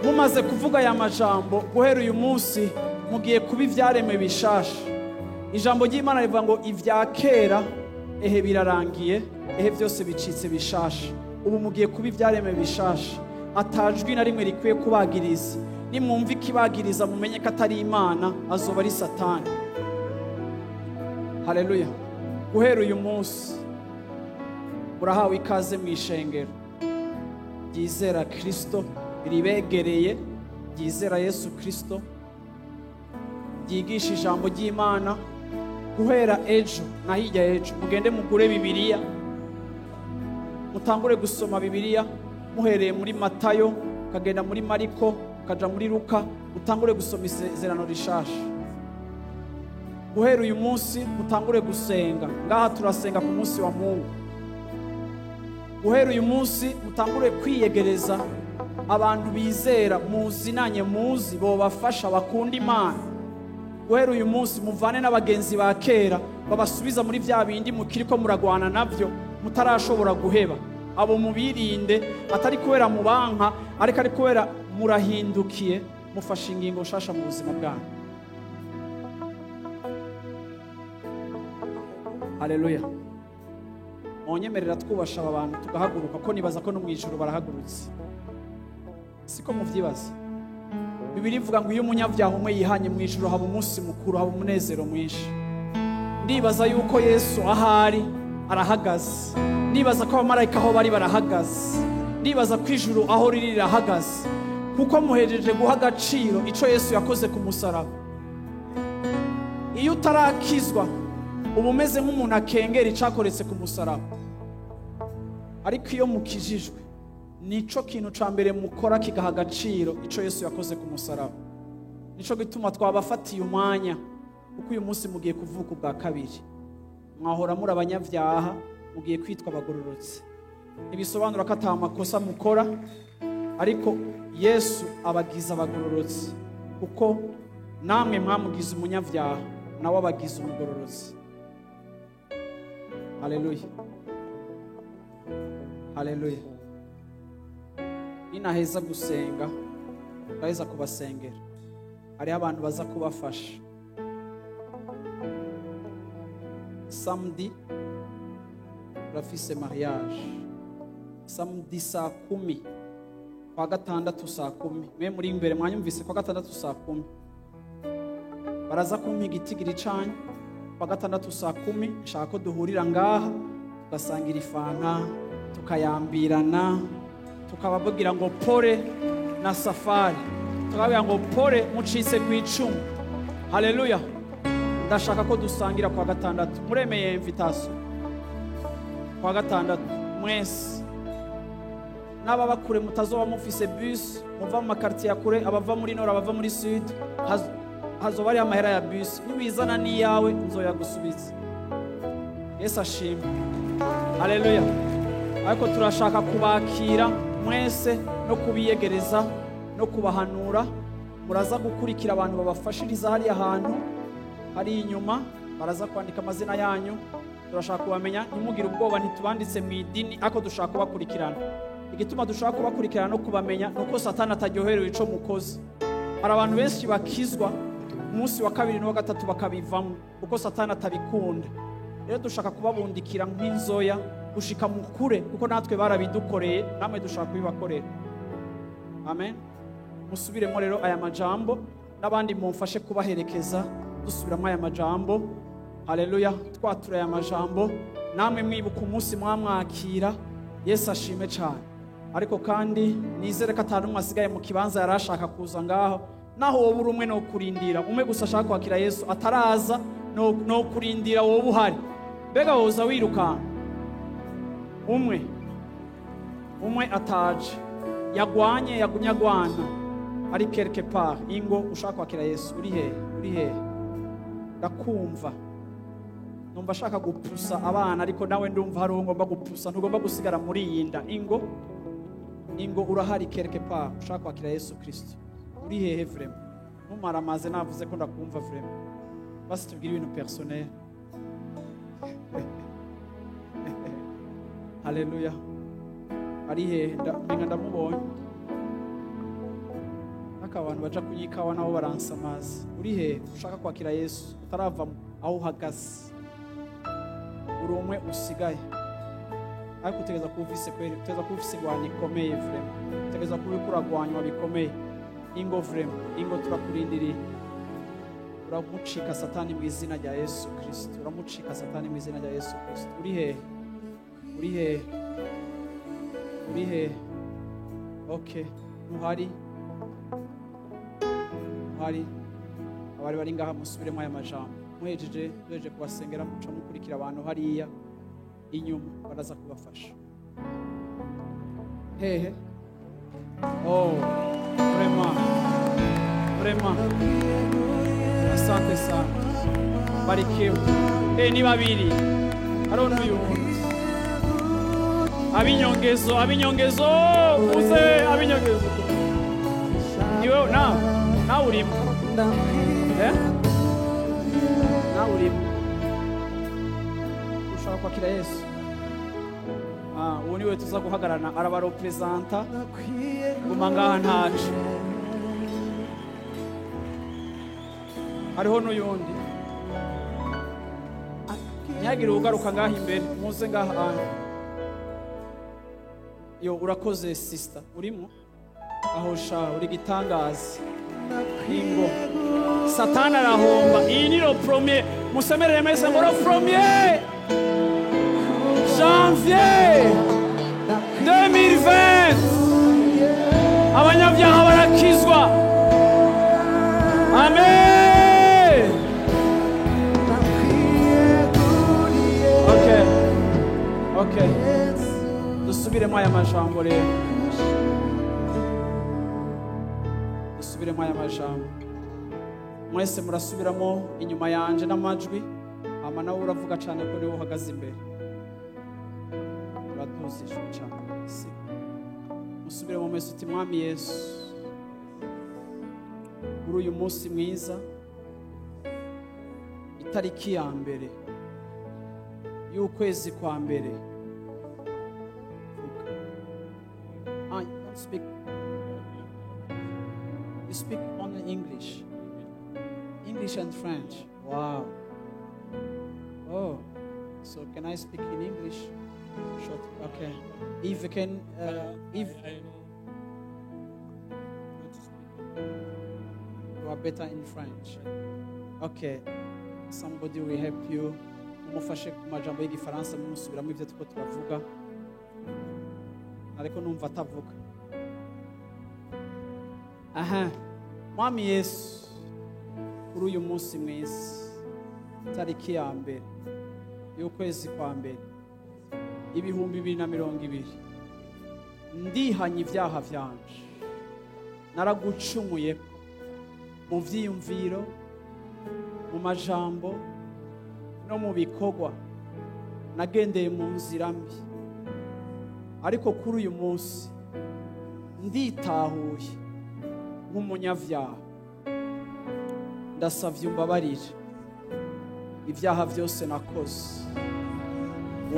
Mumaze kuvuga aya majambo, guhera uyu munsi mugiye kuba ivyaremwe bishasha. Ijambo ry'Imana rivuga ngo ibya kera ehe birarangiye, ehe byose bicitse bishasha. Ubu mugiye kuba ivyaremwe bishasha, atajwi na rimwe rikwiye kubagiriza. Nimwumva ikibagiriza mumenye ko atari Imana, azoba ari Satani. Haleluya. Guhera uyu munsi murahawe ikaze mu ishengero ryizera Kristo, ribegereye, ryizera Yesu Kristo, ryigisha ijambo ry'Imana. Guhera ejo na hirya ejo mugende mugure Bibiliya, mutangure gusoma Bibiliya muhereye muri Matayo, ukagenda muri Mariko, ukaja muri Luka, mutangure gusoma isezerano rishasha. Guhera uyu munsi mutangure gusenga. Ngaha turasenga ku munsi wa Mungu. Guhera uyu munsi mutangure kwiyegereza abantu bizera, muzinanye, muzi bobafasha, bakunda Imana. Guhera uyu munsi muvane n'abagenzi ba kera babasubiza muri vya bindi mukiriko muragwana navyo mutarashobora guheba. Abo mubirinde, atari kubera mubanka, ariko ari kubera murahindukiye, mufashe ingingo nshasha mu buzima bwanyu. Haleluya. Munyemerera twubasha aba bantu tugahaguruka, ko nibaza ko no mu ijuru barahagurutse. Siko muvyibaza. Bibiliya ivuga ngo iyo umunyabyaha umwe yihanye mu ijuru haba umunsi mukuru, haba umunezero mwinshi. Ndibaza yuko Yesu ahari arahagaze. Ndibaza ko abamarayika aho bari barahagaze. Ndibaza ko ijuru aho riri rirahagaze, kuko muhejeje guha agaciro ico Yesu yakoze ku musaraba. Iyo utarakizwa uba umeze nk'umuntu akengera icakoretse ku musaraba, ariko iyo mukijijwe nico kintu ca mbere mukora kigaha agaciro ico Yesu yakoze ku musaraba. Nico gituma twabafatiye umwanya, kuko uyu munsi mugiye kuvuka ubwa kabiri. Mwahora muri abanyabyaha, mugiye kwitwa abagororotsi. Ntibisobanura ko ata makosa mukora, ariko Yesu abagize abagororotsi, kuko namwe mwamugize umunyabyaha, nawe abagize umugororotsi. Haleluya. Haleluya. Ninaheza gusenga, ndaheza kubasengera. Hariho abantu baza kubafasha. Samedi turafise mariage. Samedi 10:00, kwa gatandatu 10:00. Mwe muri imbere mwanyumvise, kwa gatandatu 10:00. Baraza kumpa igitigiri canyu. Kwa gatandatu 10:00 nshaka ko duhurira ngaha, tugasangira ifanta, tukayambirana, tukababwira ngo pole na safari, tukababwira ngo pole mucitse ku icumu. Haleluya. Ndashaka ko dusangira kwa gatandatu. Muremeye invitation kwa gatandatu mwese. N'ababa kure mutazoba mufise bus, muva mu makartier ya kure, abava muri nord, abava muri sud, hazoba ari amahera ya bus. Niwizana n'iyawe nzoyagusubiza. Yesu ashimwe. Haleluya. Ariko turashaka kubakira mwese no kubiyegereza no kubahanura. Muraza gukurikira abantu babafashiriza hariya hantu hari inyuma. Baraza kwandika amazina yanyu, turashaka kubamenya. Ntimugire ubwoba, ntitubanditse mu idini, ariko dushaka kubakurikirana. Igituma dushaka kubakurikirana no kubamenya ni uko Satani ataryoherewe ico mukoze. Hari abantu benshi bakizwa, umunsi wa kabiri n'uwa gatatu bakabivamo, kuko Satani atabikunda. Rero dushaka kubabundikira nk'inzoya gushika mukure, kuko natwe barabidukoreye, namwe dushaka kubibakorera. Amen. Musubiremo rero aya majambo, n'abandi mumfashe kubaherekeza dusubiramo aya majambo. Haleluya. Twatura aya majambo, namwe mwibuka umunsi mwamwakira. Yesu ashime cyane. Ariko kandi nizere ko atanu umwe asigaye mu kibanza yari ashaka kuza ngaho. Naho wowe uri umwe, no kurindira umwe gusa ashaka kwakira Yesu ataraza, no kurindira wowe uhari. Mbega woza wirukanka? Umwe umwe ataje, yagwanye, yagumye agwana, ari quelque part. Ingo ushaka kwakira Yesu, uri hehe? Uri hehe? Ndakumva, numva ashaka gupusa abana, ariko nawe ndumva hari uwo ngomba gupusa. Ntugomba gusigara muri iyi nda. Ingo, ingo, urahari quelque part ushaka kwakira Yesu Kristo, uri hehe? Vraiment, ntumaramaze, navuze ko ndakumva. Vraiment, basi tubwire ibintu personnel. Haleluya. Ari hehe? Menga ndamubonye. Ariko abantu baja kunywa ikawa nabo baransamaza. Uri hehe ushaka kwakira Yesu, utarava aho uhagaze? Uri umwe usigaye, ariko utegereza kuba ufise kweri, utegereza kuba ufise ingwano ikomeye. Vraiment, utegereza kuba uriko uragwanywa bikomeye. Ingo, vraiment, ingo, turakurindiriye. Uramucika Satani mu izina rya Yesu Kristo. Uramucika Satani mu izina rya Yesu Kristo. Uri hehe? Uri hehe? Uri hehe? Okay, ntuhari, ntuhari. Abari bari ngaha, musubiremo aya majambo. Muhejeje, duhejeje kubasengera, muca mukurikira abantu hariya inyuma, baraza kubafasha. Hehe? Oh, vraiment, vraiment, asante sana, barikiwe. Ni babiri, hariho n'uyundi. Abinyongezo, abinyongezo, uze abinyongezo. Niwe nawe, nawe urimo, eh? Nawe urimo ushaka kwakira Yesu. Ah, uwo niwe tuza guhagararana, arabarepresenta. Guma ngaha ntaco. Hariho n'uyundi. Ntihagire ugaruka ngaha imbere, muze ngaha anje. Yo, urakoze sister, urimo aho sha, uri gitangaza. Ingo, Satani arahomba. Iyi ni le premier. Musemerere mwese ngo le premier janvier 2020, abanyabyaha barakizwa. Amen. Okay, dusubiremo aya majambo rero, dusubiremo aya majambo. Mwese murasubiramo inyuma yanje n'amajwi, hama nawe uravuga cyane ko niwe uhagaze imbere. Uraduza ijwi cyane. Si musubiremo mwese uti: "Mwami Yesu, muri uyu munsi mwiza, itariki ya mbere y'ukwezi kwa mbere." Vuga. Ah, you don't speak. You speak only English. English and French. Wow. Oh, so can I speak in English? Short. Okay. If you can, if I know how to speak. You are better in French. Okay. Somebody will help you. Mumufashe ku majambo y'Igifaransa, mumusubiramo ibyo turiko turavuga. Ariko numva atavuga. Aha. Mwami Yesu, kuri uyu munsi mwiza, tariki ya mbere y'ukwezi kwa mbere 2020, ndihanye ibyaha vyanje. Naragucumuye mu vyiyumviro, mu majambo no mu bikorwa. Nagendeye mu nzira mbi, ariko kuri uyu munsi nditahuye nk'umunyabyaha. Ndasavye umbabarire. Ibyaha byose nakoze,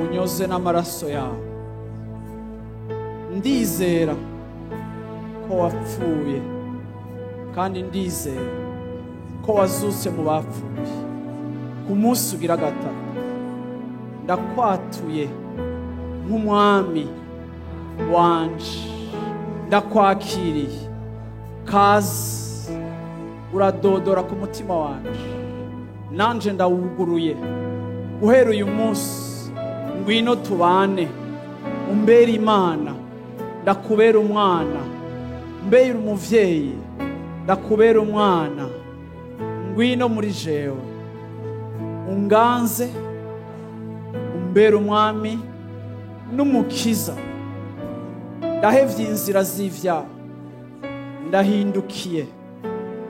unyoze n'amaraso yawe. Ndizera ko wapfuye, kandi ndizera ko wazutse mu bapfuye ku munsi ugira gatatu. Ndakwatuye nk'umwami wanje, ndakwakiriye. Kazi, uradodora ku mutima wanje, nanje ndawuguruye. Guhera uyu munsi, ngwino tubane, umbere Imana, ndakubera umwana, mbere umuvyeyi, ndakubera umwana. Ngwino muri jewe, unganze, umbere umwami n'umukiza. Ndahevye inzira z'ivyaha, ndahindukiye,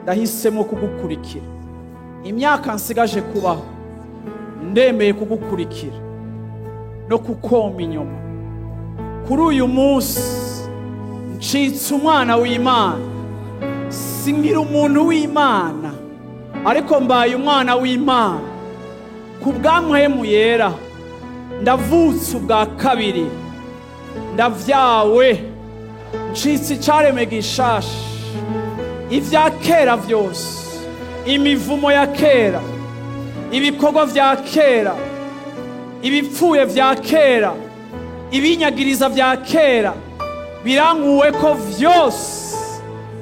ndahisemo kugukurikira. Imyaka nsigaje kubaho, ndemeye kugukurikira no kukoma inyuma. Kuri uyu munsi ncitse umwana w'Imana. Sinkiri umuntu w'Imana, ariko mbaye umwana w'Imana ku bwa Mpwemu Yera. Ndavutse ubwa kabiri, ndavyawe, ncitse icaremwe gishasha. Ibya kera vyose, imivumo ya kera, ibikorwa vya kera, ibipfuye vya kera, ibinyagiriza vya kera, birankuwe ko vyose.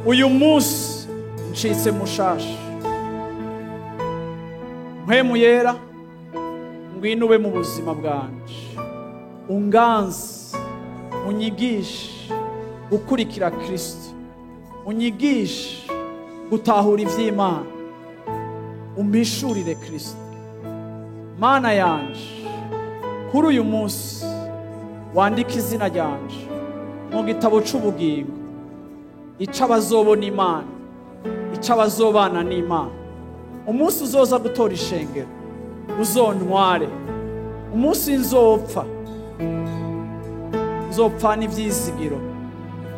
Uyu munsi ncitse mushasha. Mpwemu Yera, ngwino ube mu buzima bwanje, unganze, unyigishe gukurikira Kristo, unyigishe gutahura ivy'Imana, umpishurire Kristo. Mana yanje, kuri uyu munsi wandike izina ryanje mu gitabo c'ubugingo, ico abazobona Imana, ico abazobana n'Imana. Umunsi uzoza gutora ishengero, uzontware. Umunsi nzopfa, nzopfana ivyizigiro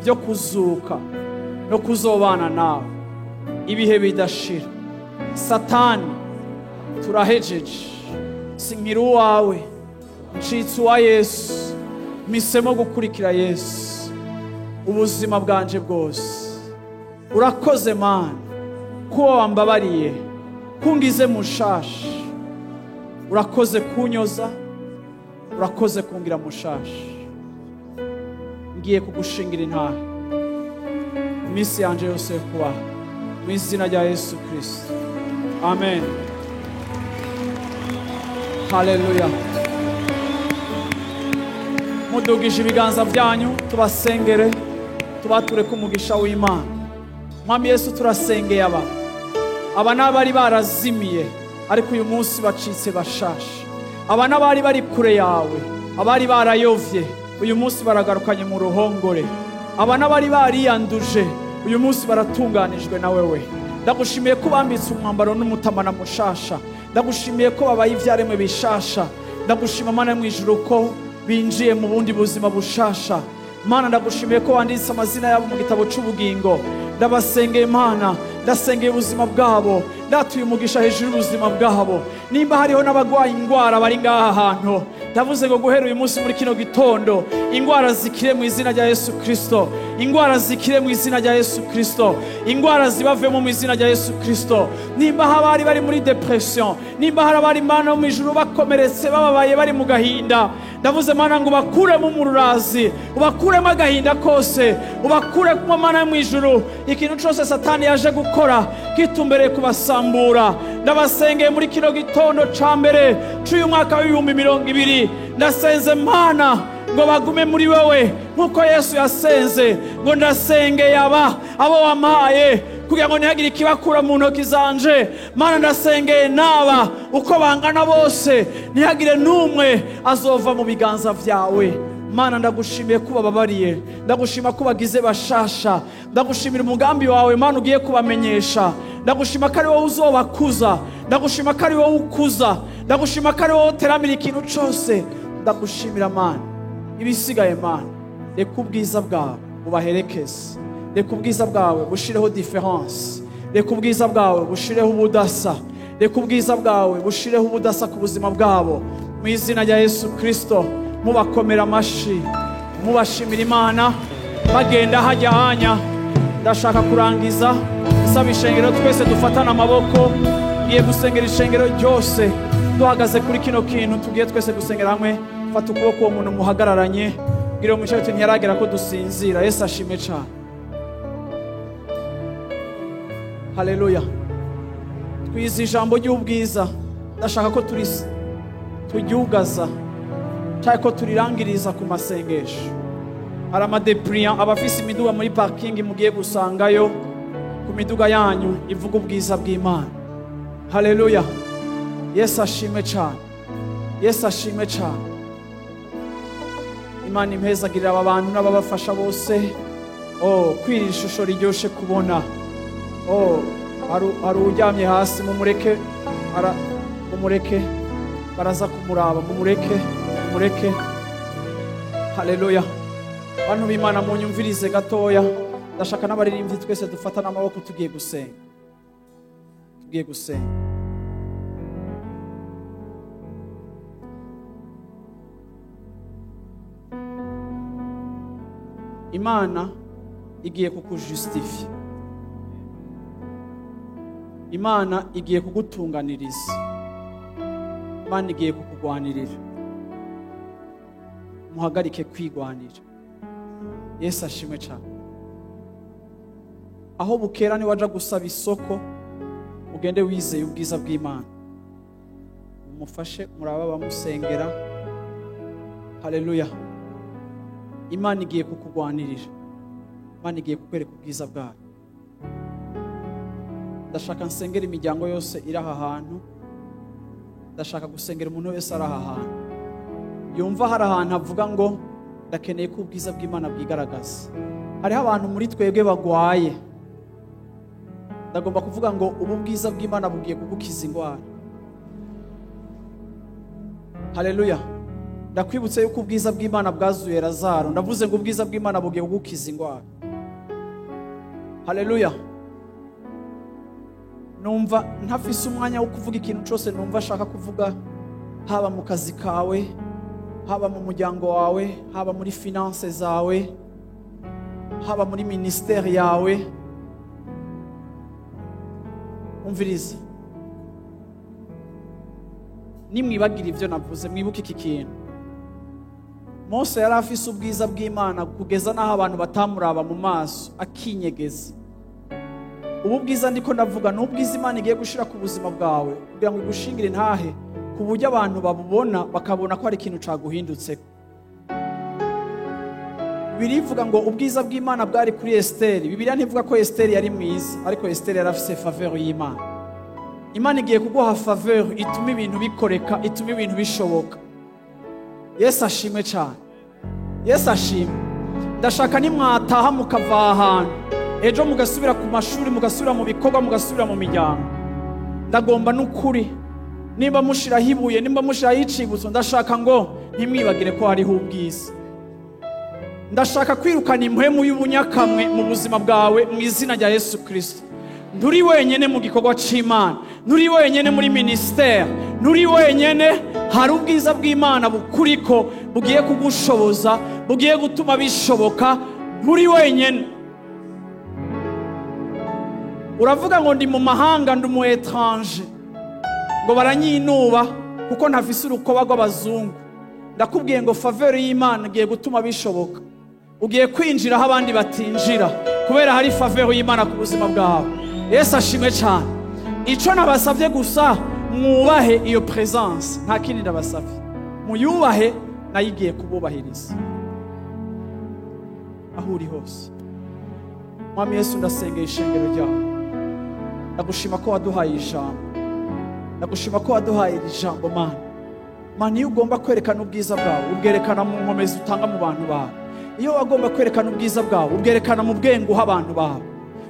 byo kuzuka no kuzobana nawe ibihe bidashira. Satani, turahejeje, sinkiri uwawe, ncitse uwa Yesu. Mpisemo gukurikira Yesu ubuzima bwanje bwose. Urakoze Mana kuba wambabariye, kungize mushasha. Urakoze kunyoza, urakoze kungira mushasha. Ngiye kugushingira intahe iminsi yanje yose yo kubaho, mu izina rya Yesu Kristo, amen. Haleluya. Mudugije ibiganza byanyu, tubasengere, tubature ku mugisha w'Imana. Mwami Yesu, turasengeye aba n'abari barazimiye, ariko uyu munsi bacitse bashasha. Aba n'abari bari kure yawe, abari barayovye, uyu munsi baragarukanye mu ruhongore. Aba n'abari bariyanduje, uyu munsi baratunganijwe na wewe. Ndagushimiye ko bambitse umwambaro n'umutamana mushasha. Ndagushimiye ko babaye ivyaremwe bishasha. Ndagushima Mana mu ijuru ko binjiye mu bundi buzima bushasha. Mana, ndagushimiye ko wanditse amazina yabo mu gitabo c'ubugingo. Ndabasengeye Mana, ndasengeye ubuzima bwabo, ndatuye umugisha hejuru y'ubuzima bwabo. Nimba hariho n'abagwaye ingwara bari ngaha hantu, ndavuze ngo guhera uyu munsi, muri kino gitondo, ingwara zikire mu izina rya Yesu Kristo. Ingwara zikire mu izina rya Yesu Kristo. Ingwara zibavemo mu izina rya Yesu Kristo. Nimba habari bari muri dépression, nimba hari abari, Mana mu ijuru, bakomeretse, bababaye, bari mu gahinda, ndavuze Mana ngo ubakuremo umururazi, ubakuremo agahinda kose, ubakuremo, Mana mu ijuru, ikintu cyose Satani yaje gukora kitumbereye kubasambura. Ndabasengeye muri kino gitondo ca mbere c'uyu mwaka w'2020. Ndasenze Mana ngo bagume muri wewe, nk'uko Yesu yasenze ngo: "Ndasengeye aba abo wampaye kugira ngo ntihagire ikibakura mu ntoki zanje." Mana, ndasengeye n'aba uko bangana bose, ntihagire n'umwe azova mu biganza vyawe. Mana, ndagushimiye ko ubababariye, ndagushima ko bagize bashasha. Ndagushimira umugambi wawe, Mana, ugiye kubamenyesha. Ndagushima ko ari wowe uzobakuza, ndagushima ko ari wowe ukuza, ndagushima ko ari wowe uteramira ikintu cose. Ndagushimira Mana. Ibisigaye Mana, reka ubwiza bwawe bubaherekeze, reka ubwiza bwawe bushireho différence, reka ubwiza bwawe bushireho ubudasa. Reka ubwiza bwawe bushireho ubudasa ku buzima bwabo, mu izina rya Yesu Kristo. Mubakomera amashi, mubashimira Imana, bagenda hajya hanya. Ndashaka kurangiza nsaba ishengero twese dufatane amaboko. Ngiye gusengera ishengero ryose duhagaze kuri kino kintu. Tugiye twese gusengera hamwe. Fata ukuboko uwo muntu muhagararanye, bwira uwo uti ntiyaragera ko dusinzira. Yesu ashimwe cyane. Haleluya. Twize ijambo ry'ubwiza. Ndashaka ko turyugaza cyangwa ko turirangiriza ku masengesho. Hari ama dépliants, abafise imiduga muri parking, mugiye gusangayo ku miduga yanyu ivuga ubwiza bw'Imana. Haleluya. Yesu ashimwe cyane. Yesu ashimwe cyane. Imana impezagirira aba bantu n'ababafasha bose. Oh, kwira ishusho riryoshe kubona. Oh, hari uryamye hasi, mumureke, mumureke, baraza kumuraba. Mumureke, mumureke. Haleluya. Bantu b'Imana, munyumvirize gatoya. Ndashaka n'abaririmbyi twese dufatane amaboko. Tugiye gusenga, tugiye gusenga. Imana igiye kukujustifia, Imana igiye kugutunganiriza, Imana igiye kukugwanirira. Muhagarike kwigwanira. Yesu ashimwe cyane. Aho bukera niwaja gusaba isoko, ugende wizeye ubwiza bw'Imana. Mumufashe, muraba bamusengera. Haleluya. Imana igiye kukugwanirira, Imana igiye kukwereka ubwiza bwayo. Ndashaka nsengera imiryango yose iri aha hantu. Ndashaka gusengera umuntu wese ari aha hantu yumva hari ahantu avuga ngo ndakeneye ko ubwiza bw'Imana bwigaragaza. Hariho abantu muri twebwe bagwaye. Ndagomba kuvuga ngo ubu bwiza bw'Imana bugiye kugukiza indwara. Haleluya. Ndakwibutse yuko ubwiza bw'Imana bwazuye Lazaro. Ndavuze ngo ubwiza bw'Imana bugiye kugukiza indwara. Haleluya. Numva ntafise umwanya wo kuvuga ikintu cyose numva ashaka kuvuga, haba mu kazi kawe, haba mu muryango wawe, haba muri finance zawe, haba muri ministère yawe. Umvirize, nimwibagira ibyo navuze, mwibuke iki kintu: Mose yari afise ubwiza bw'Imana kugeza n'aho abantu batamuraba mu maso, akinyegeza. Ubu bwiza ndiko ndavuga ni ubwiza Imana igiye gushira ku buzima bwawe kugira ngo igushingire intahe, ku buryo abantu babubona bakabona ko hari ikintu caguhindutse. Birivuga ngo ubwiza bw'Imana bwari kuri Esiteri. Bibiliya ntivuga ko Esiteri yari mwiza, ariko Esiteri yari afise faveur y'Imana. Imana igiye kuguha faveur ituma ibintu bikoreka, ituma ibintu bishoboka. Yesu ashimwe cyane. Yesu ashimwe. Ndashaka nimwataha, mukava ahantu, ejo mugasubira ku mashuri, mugasubira mu bikorwa, mugasubira mu miryango, ndagomba n'ukuri, nimba mushiraho ibuye, nimba mushiraho icibutso, ndashaka ngo ntimwibagire ko hariho ubwiza. Ndashaka kwirukana impwemu y'ubunyakamwe mu buzima bwawe mu izina rya Yesu Kristo. Nturi wenyene mu gikorwa c'Imana, nturi wenyene muri ministère, nturi wenyene. Hari ubwiza bw'Imana bukuriko, bugiye kugushoboza, bugiye gutuma bishoboka. Nturi wenyene. Uravuga ngo ndi mu mahanga, ndi umu étranger, ngo baranyinuba kuko ntafise urukoba rw'abazungu. Ndakubwiye ngo faveur y'Imana igiye gutuma bishoboka. Ugiye kwinjira aho abandi batinjira kubera hari faveur y'Imana ku buzima bwawe. Yesu ashimwe cyane. Ico nabasavye gusa, mwubahe iyo présence. Nta kindi ndabasavye, muyubahe, nayo igiye kububahiriza aho uri hose. Mwami Yesu, ndasengeye ishengero ryawe. Ndagushima ko waduhaye ijambo, ndagushima ko waduhaye iri jambo, Mana. Mana, iyo ugomba kwerekana ubwiza bwawe, ubwerekana mu nkomezi utanga mu bantu bawe. Iyo wagomba kwerekana ubwiza bwawe, ubwerekana mu bwenge uha abantu bawe.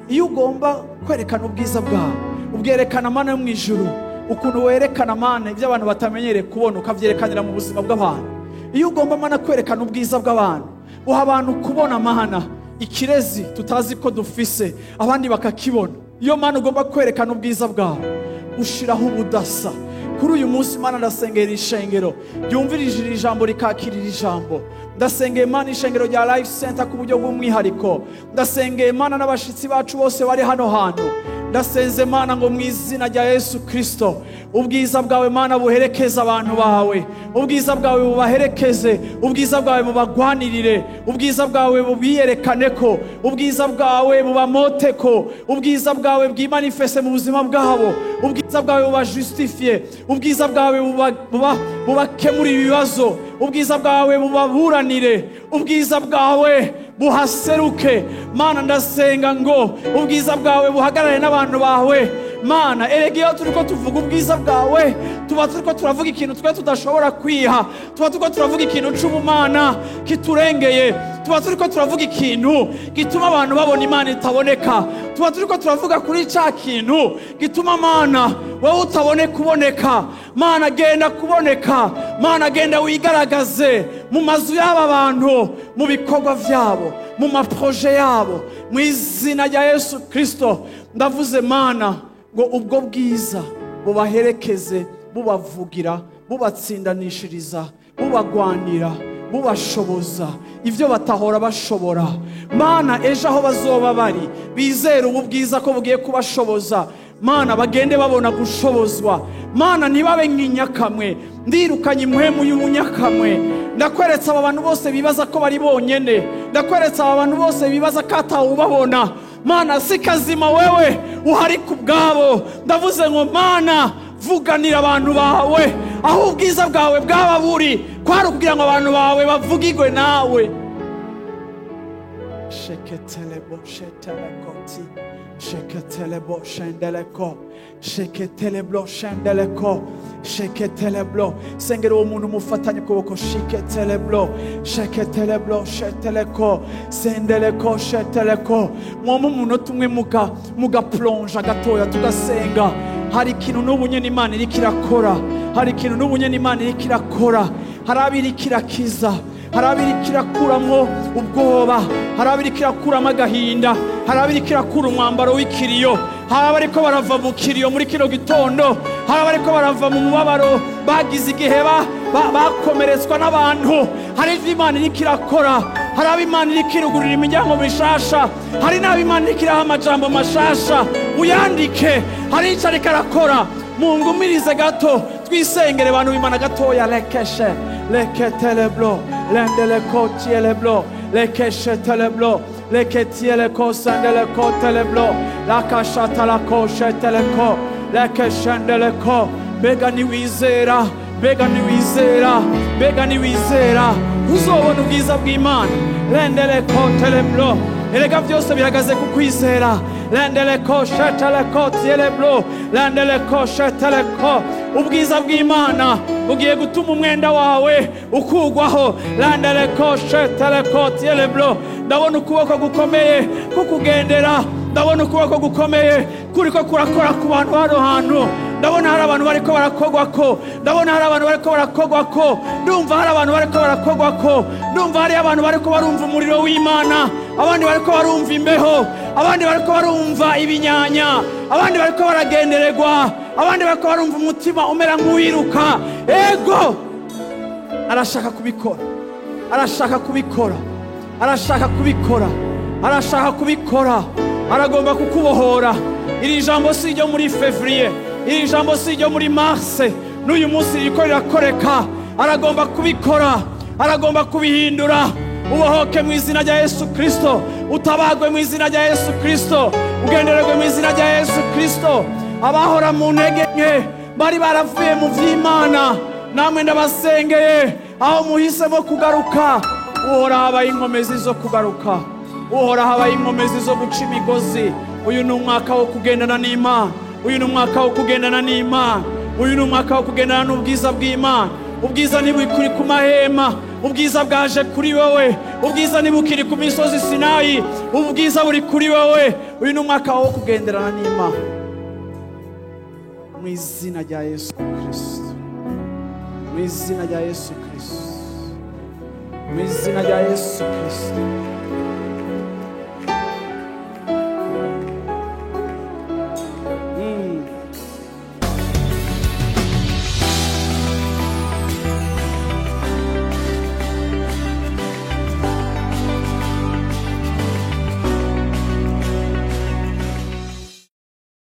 Iyo ugomba kwerekana ubwiza bwawe, ubwerekana, Mana yo mu ijuru, ukuntu werekana, Mana, ibyo abantu batamenyereye kubona, ukabyerekanira mu buzima bw'abantu. Iyo ugomba, Mana, kwerekana ubwiza bw'abantu, uha abantu kubona, Mana, ikirezi tutazi ko dufise, abandi bakakibona. Iyo, Mana, ugomba kwerekana ubwiza bwawe. Ushiraho ubudasa. Kuri uyu munsi, Mana, ndasengera ishengero ryumvirije iri jambo, rikakirira ijambo. Ndasengeye, Mana, ishengero rya Life Center ku buryo bw'umwihariko. Ndasengeye, Mana, n'abashitsi bacu bose bari hano hantu. Ndasenze, Mana, ngo mu izina rya Yesu Kirisito, ubwiza bwawe, Mana, buherekeze abantu bawe. Ubwiza bwawe bubaherekeze, ubwiza bwawe bubagwanirire, ubwiza bwawe bubiyerekane ko, ubwiza bwawe bubamote ko, ubwiza bwawe bwimanifeste mu buzima bwabo, ubwiza bwawe bubajustifie, ubwiza bwawe bubakemurire ibibazo, ubwiza bwawe bubaburanire, ubwiza bwawe buhaseruke. Mana, ndasenga ngo ubwiza bwawe buhagarare n'abantu bawe. Mana, erega iyo turiko tuvuga ubwiza bwawe, tuba turiko turavuga ikintu twe tudashobora kwiha. Tuba turiko turavuga ikintu c'ubumana kiturengeye. Tuba turiko turavuga ikintu gituma abantu babona Imana itaboneka. Tuba turiko turavuga kuri ca kintu gituma, Mana, wowe utabone kuboneka. Mana, genda kuboneka. Mana, genda wigaragaze mu mazu y'aba bantu, mu bikorwa vyabo, mu ma projets yabo. Mu izina rya Yesu Kirisito, ndavuze, Mana, ngo ubwo bwiza bubaherekeze, bubavugira, bubatsindanishiriza, bubagwanira, bubashoboza ibyo batahora bashobora. Mana, ejo aho bazoba bari, bizere ubu bwiza ko bugiye kubashoboza. Mana, bagende babona gushobozwa. Mana, ntibabe nk'inyakamwe. Ndirukanye impwemu y'ubunyakamwe. Ndakweretse aba bantu bose bibaza ko bari bonyene. Ndakweretse aba bantu bose bibaza ko atawubabona. Mana, si kazima, wewe uhari ku bwabo. Ndavuze ngo, Mana, vuganira abantu bawe. Aho ubwiza bwawe bwaba buri, kwari ukugira ngo abantu bawe bavugirwe nawe. Sheketelebo shetelekoti, sheketelebo shendeleko, sheketeleblo shendeleko, sheketeleblo. Sengera uwo muntu mufatanye ukuboko. Shiketeleblo, sheketeleblo, sheteleko, sendeleko, sheteleko. Mwoma umunota umwe mugaplonja gatoya, tugasenga. Hari ikintu n'ubu nyene Imana iriko irakora. Hari ikintu n'ubu nyene Imana iriko irakora. Hari abiriko irakiza, hari abiriko irakuramwo ubwoba, hari abiriko irakuramo agahinda, hari abiriko irakura umwambaro w'ikiriyo. Hari abariko barava mu kiriyo muri kino gitondo. Hari abariko barava mu mubabaro bagize igihe bakomeretswa n'abantu. Hari ivyo Imana iriko irakora. Hari abo Imana iriko irugurira imiryango mishasha. Hari n'abo Imana iriko iraha amajambo mashasha, uyandike. Hari ico ariko arakora. Mungumirize gato, twisengere, abantu b'Imana, gatoya. Lekeshe leketeleblo lendeleko tieleblo, lekesheteleblo, leketieleko sendeleko teleblo, lakashatalako sheteleko, lekeshendeleko. Mbega niwizera? Mbega niwizera? Mbega niwizera, uzobona ubwiza bw'Imana. Lendeleko teleblo. Erega byose bihagaze ku kwizera. Lendeleko sheteleko tieleblo, lendeleko sheteleko. Ubwiza bw'Imana bugiye gutuma umwenda wawe ukugwaho. Lendeleko sheteleko tieleblo. Ndabona ukuboko gukomeye kukugendera. Ndabona ukuboko gukomeye kuriko kurakora ku bantu hano hantu. Ndabona hari abantu bariko barakogwako. Ndabona hari abantu bariko barakogwako. Ndumva hari abantu bariko barakogwako. Ndumva hari abantu bariko barumva umuriro w'Imana, abandi bariko barumva imbeho, abandi bariko barumva ibinyanya, abandi bariko baragendererwa, abandi bariko barumva umutima umera nk'uwiruka. Ego, arashaka kubikora, arashaka kubikora, arashaka kubikora, arashaka kubikora. Aragomba kukubohora. Iri jambo si iryo muri février, iri jambo si iryo muri mars, n'uyu munsi ririko rirakoreka. Aragomba kubikora, aragomba kubihindura. Ubohoke mu izina rya Yesu Kristo, utabagwe mu izina rya Yesu Kristo, ugendererwe mu izina rya Yesu Kristo. Abahora mu ntege nke, bari baravuye mu vy'Imana, namwe ndabasengeye. Aho muhisemo kugaruka, Uhoraho abaye inkomezi zo kugaruka. Uhoraho abaye inkomezi zo guca imigozi. Uyu ni umwaka wo kugendana n'Imana. Uyu ni umwaka wo kugendana n'Imana. Uyu ni umwaka wo kugendana n'ubwiza bw'Imana. Ubwiza ntibukiri ku mahema, ubwiza bwaje kuri wowe. Ubwiza ntibukiri ku misozi Sinayi, ubwiza buri kuri wowe. Uyu ni umwaka wo kugenderana n'Imana, mu izina rya Yesu Kristo, mu izina rya Yesu Kristo, mu izina rya Yesu Kristo.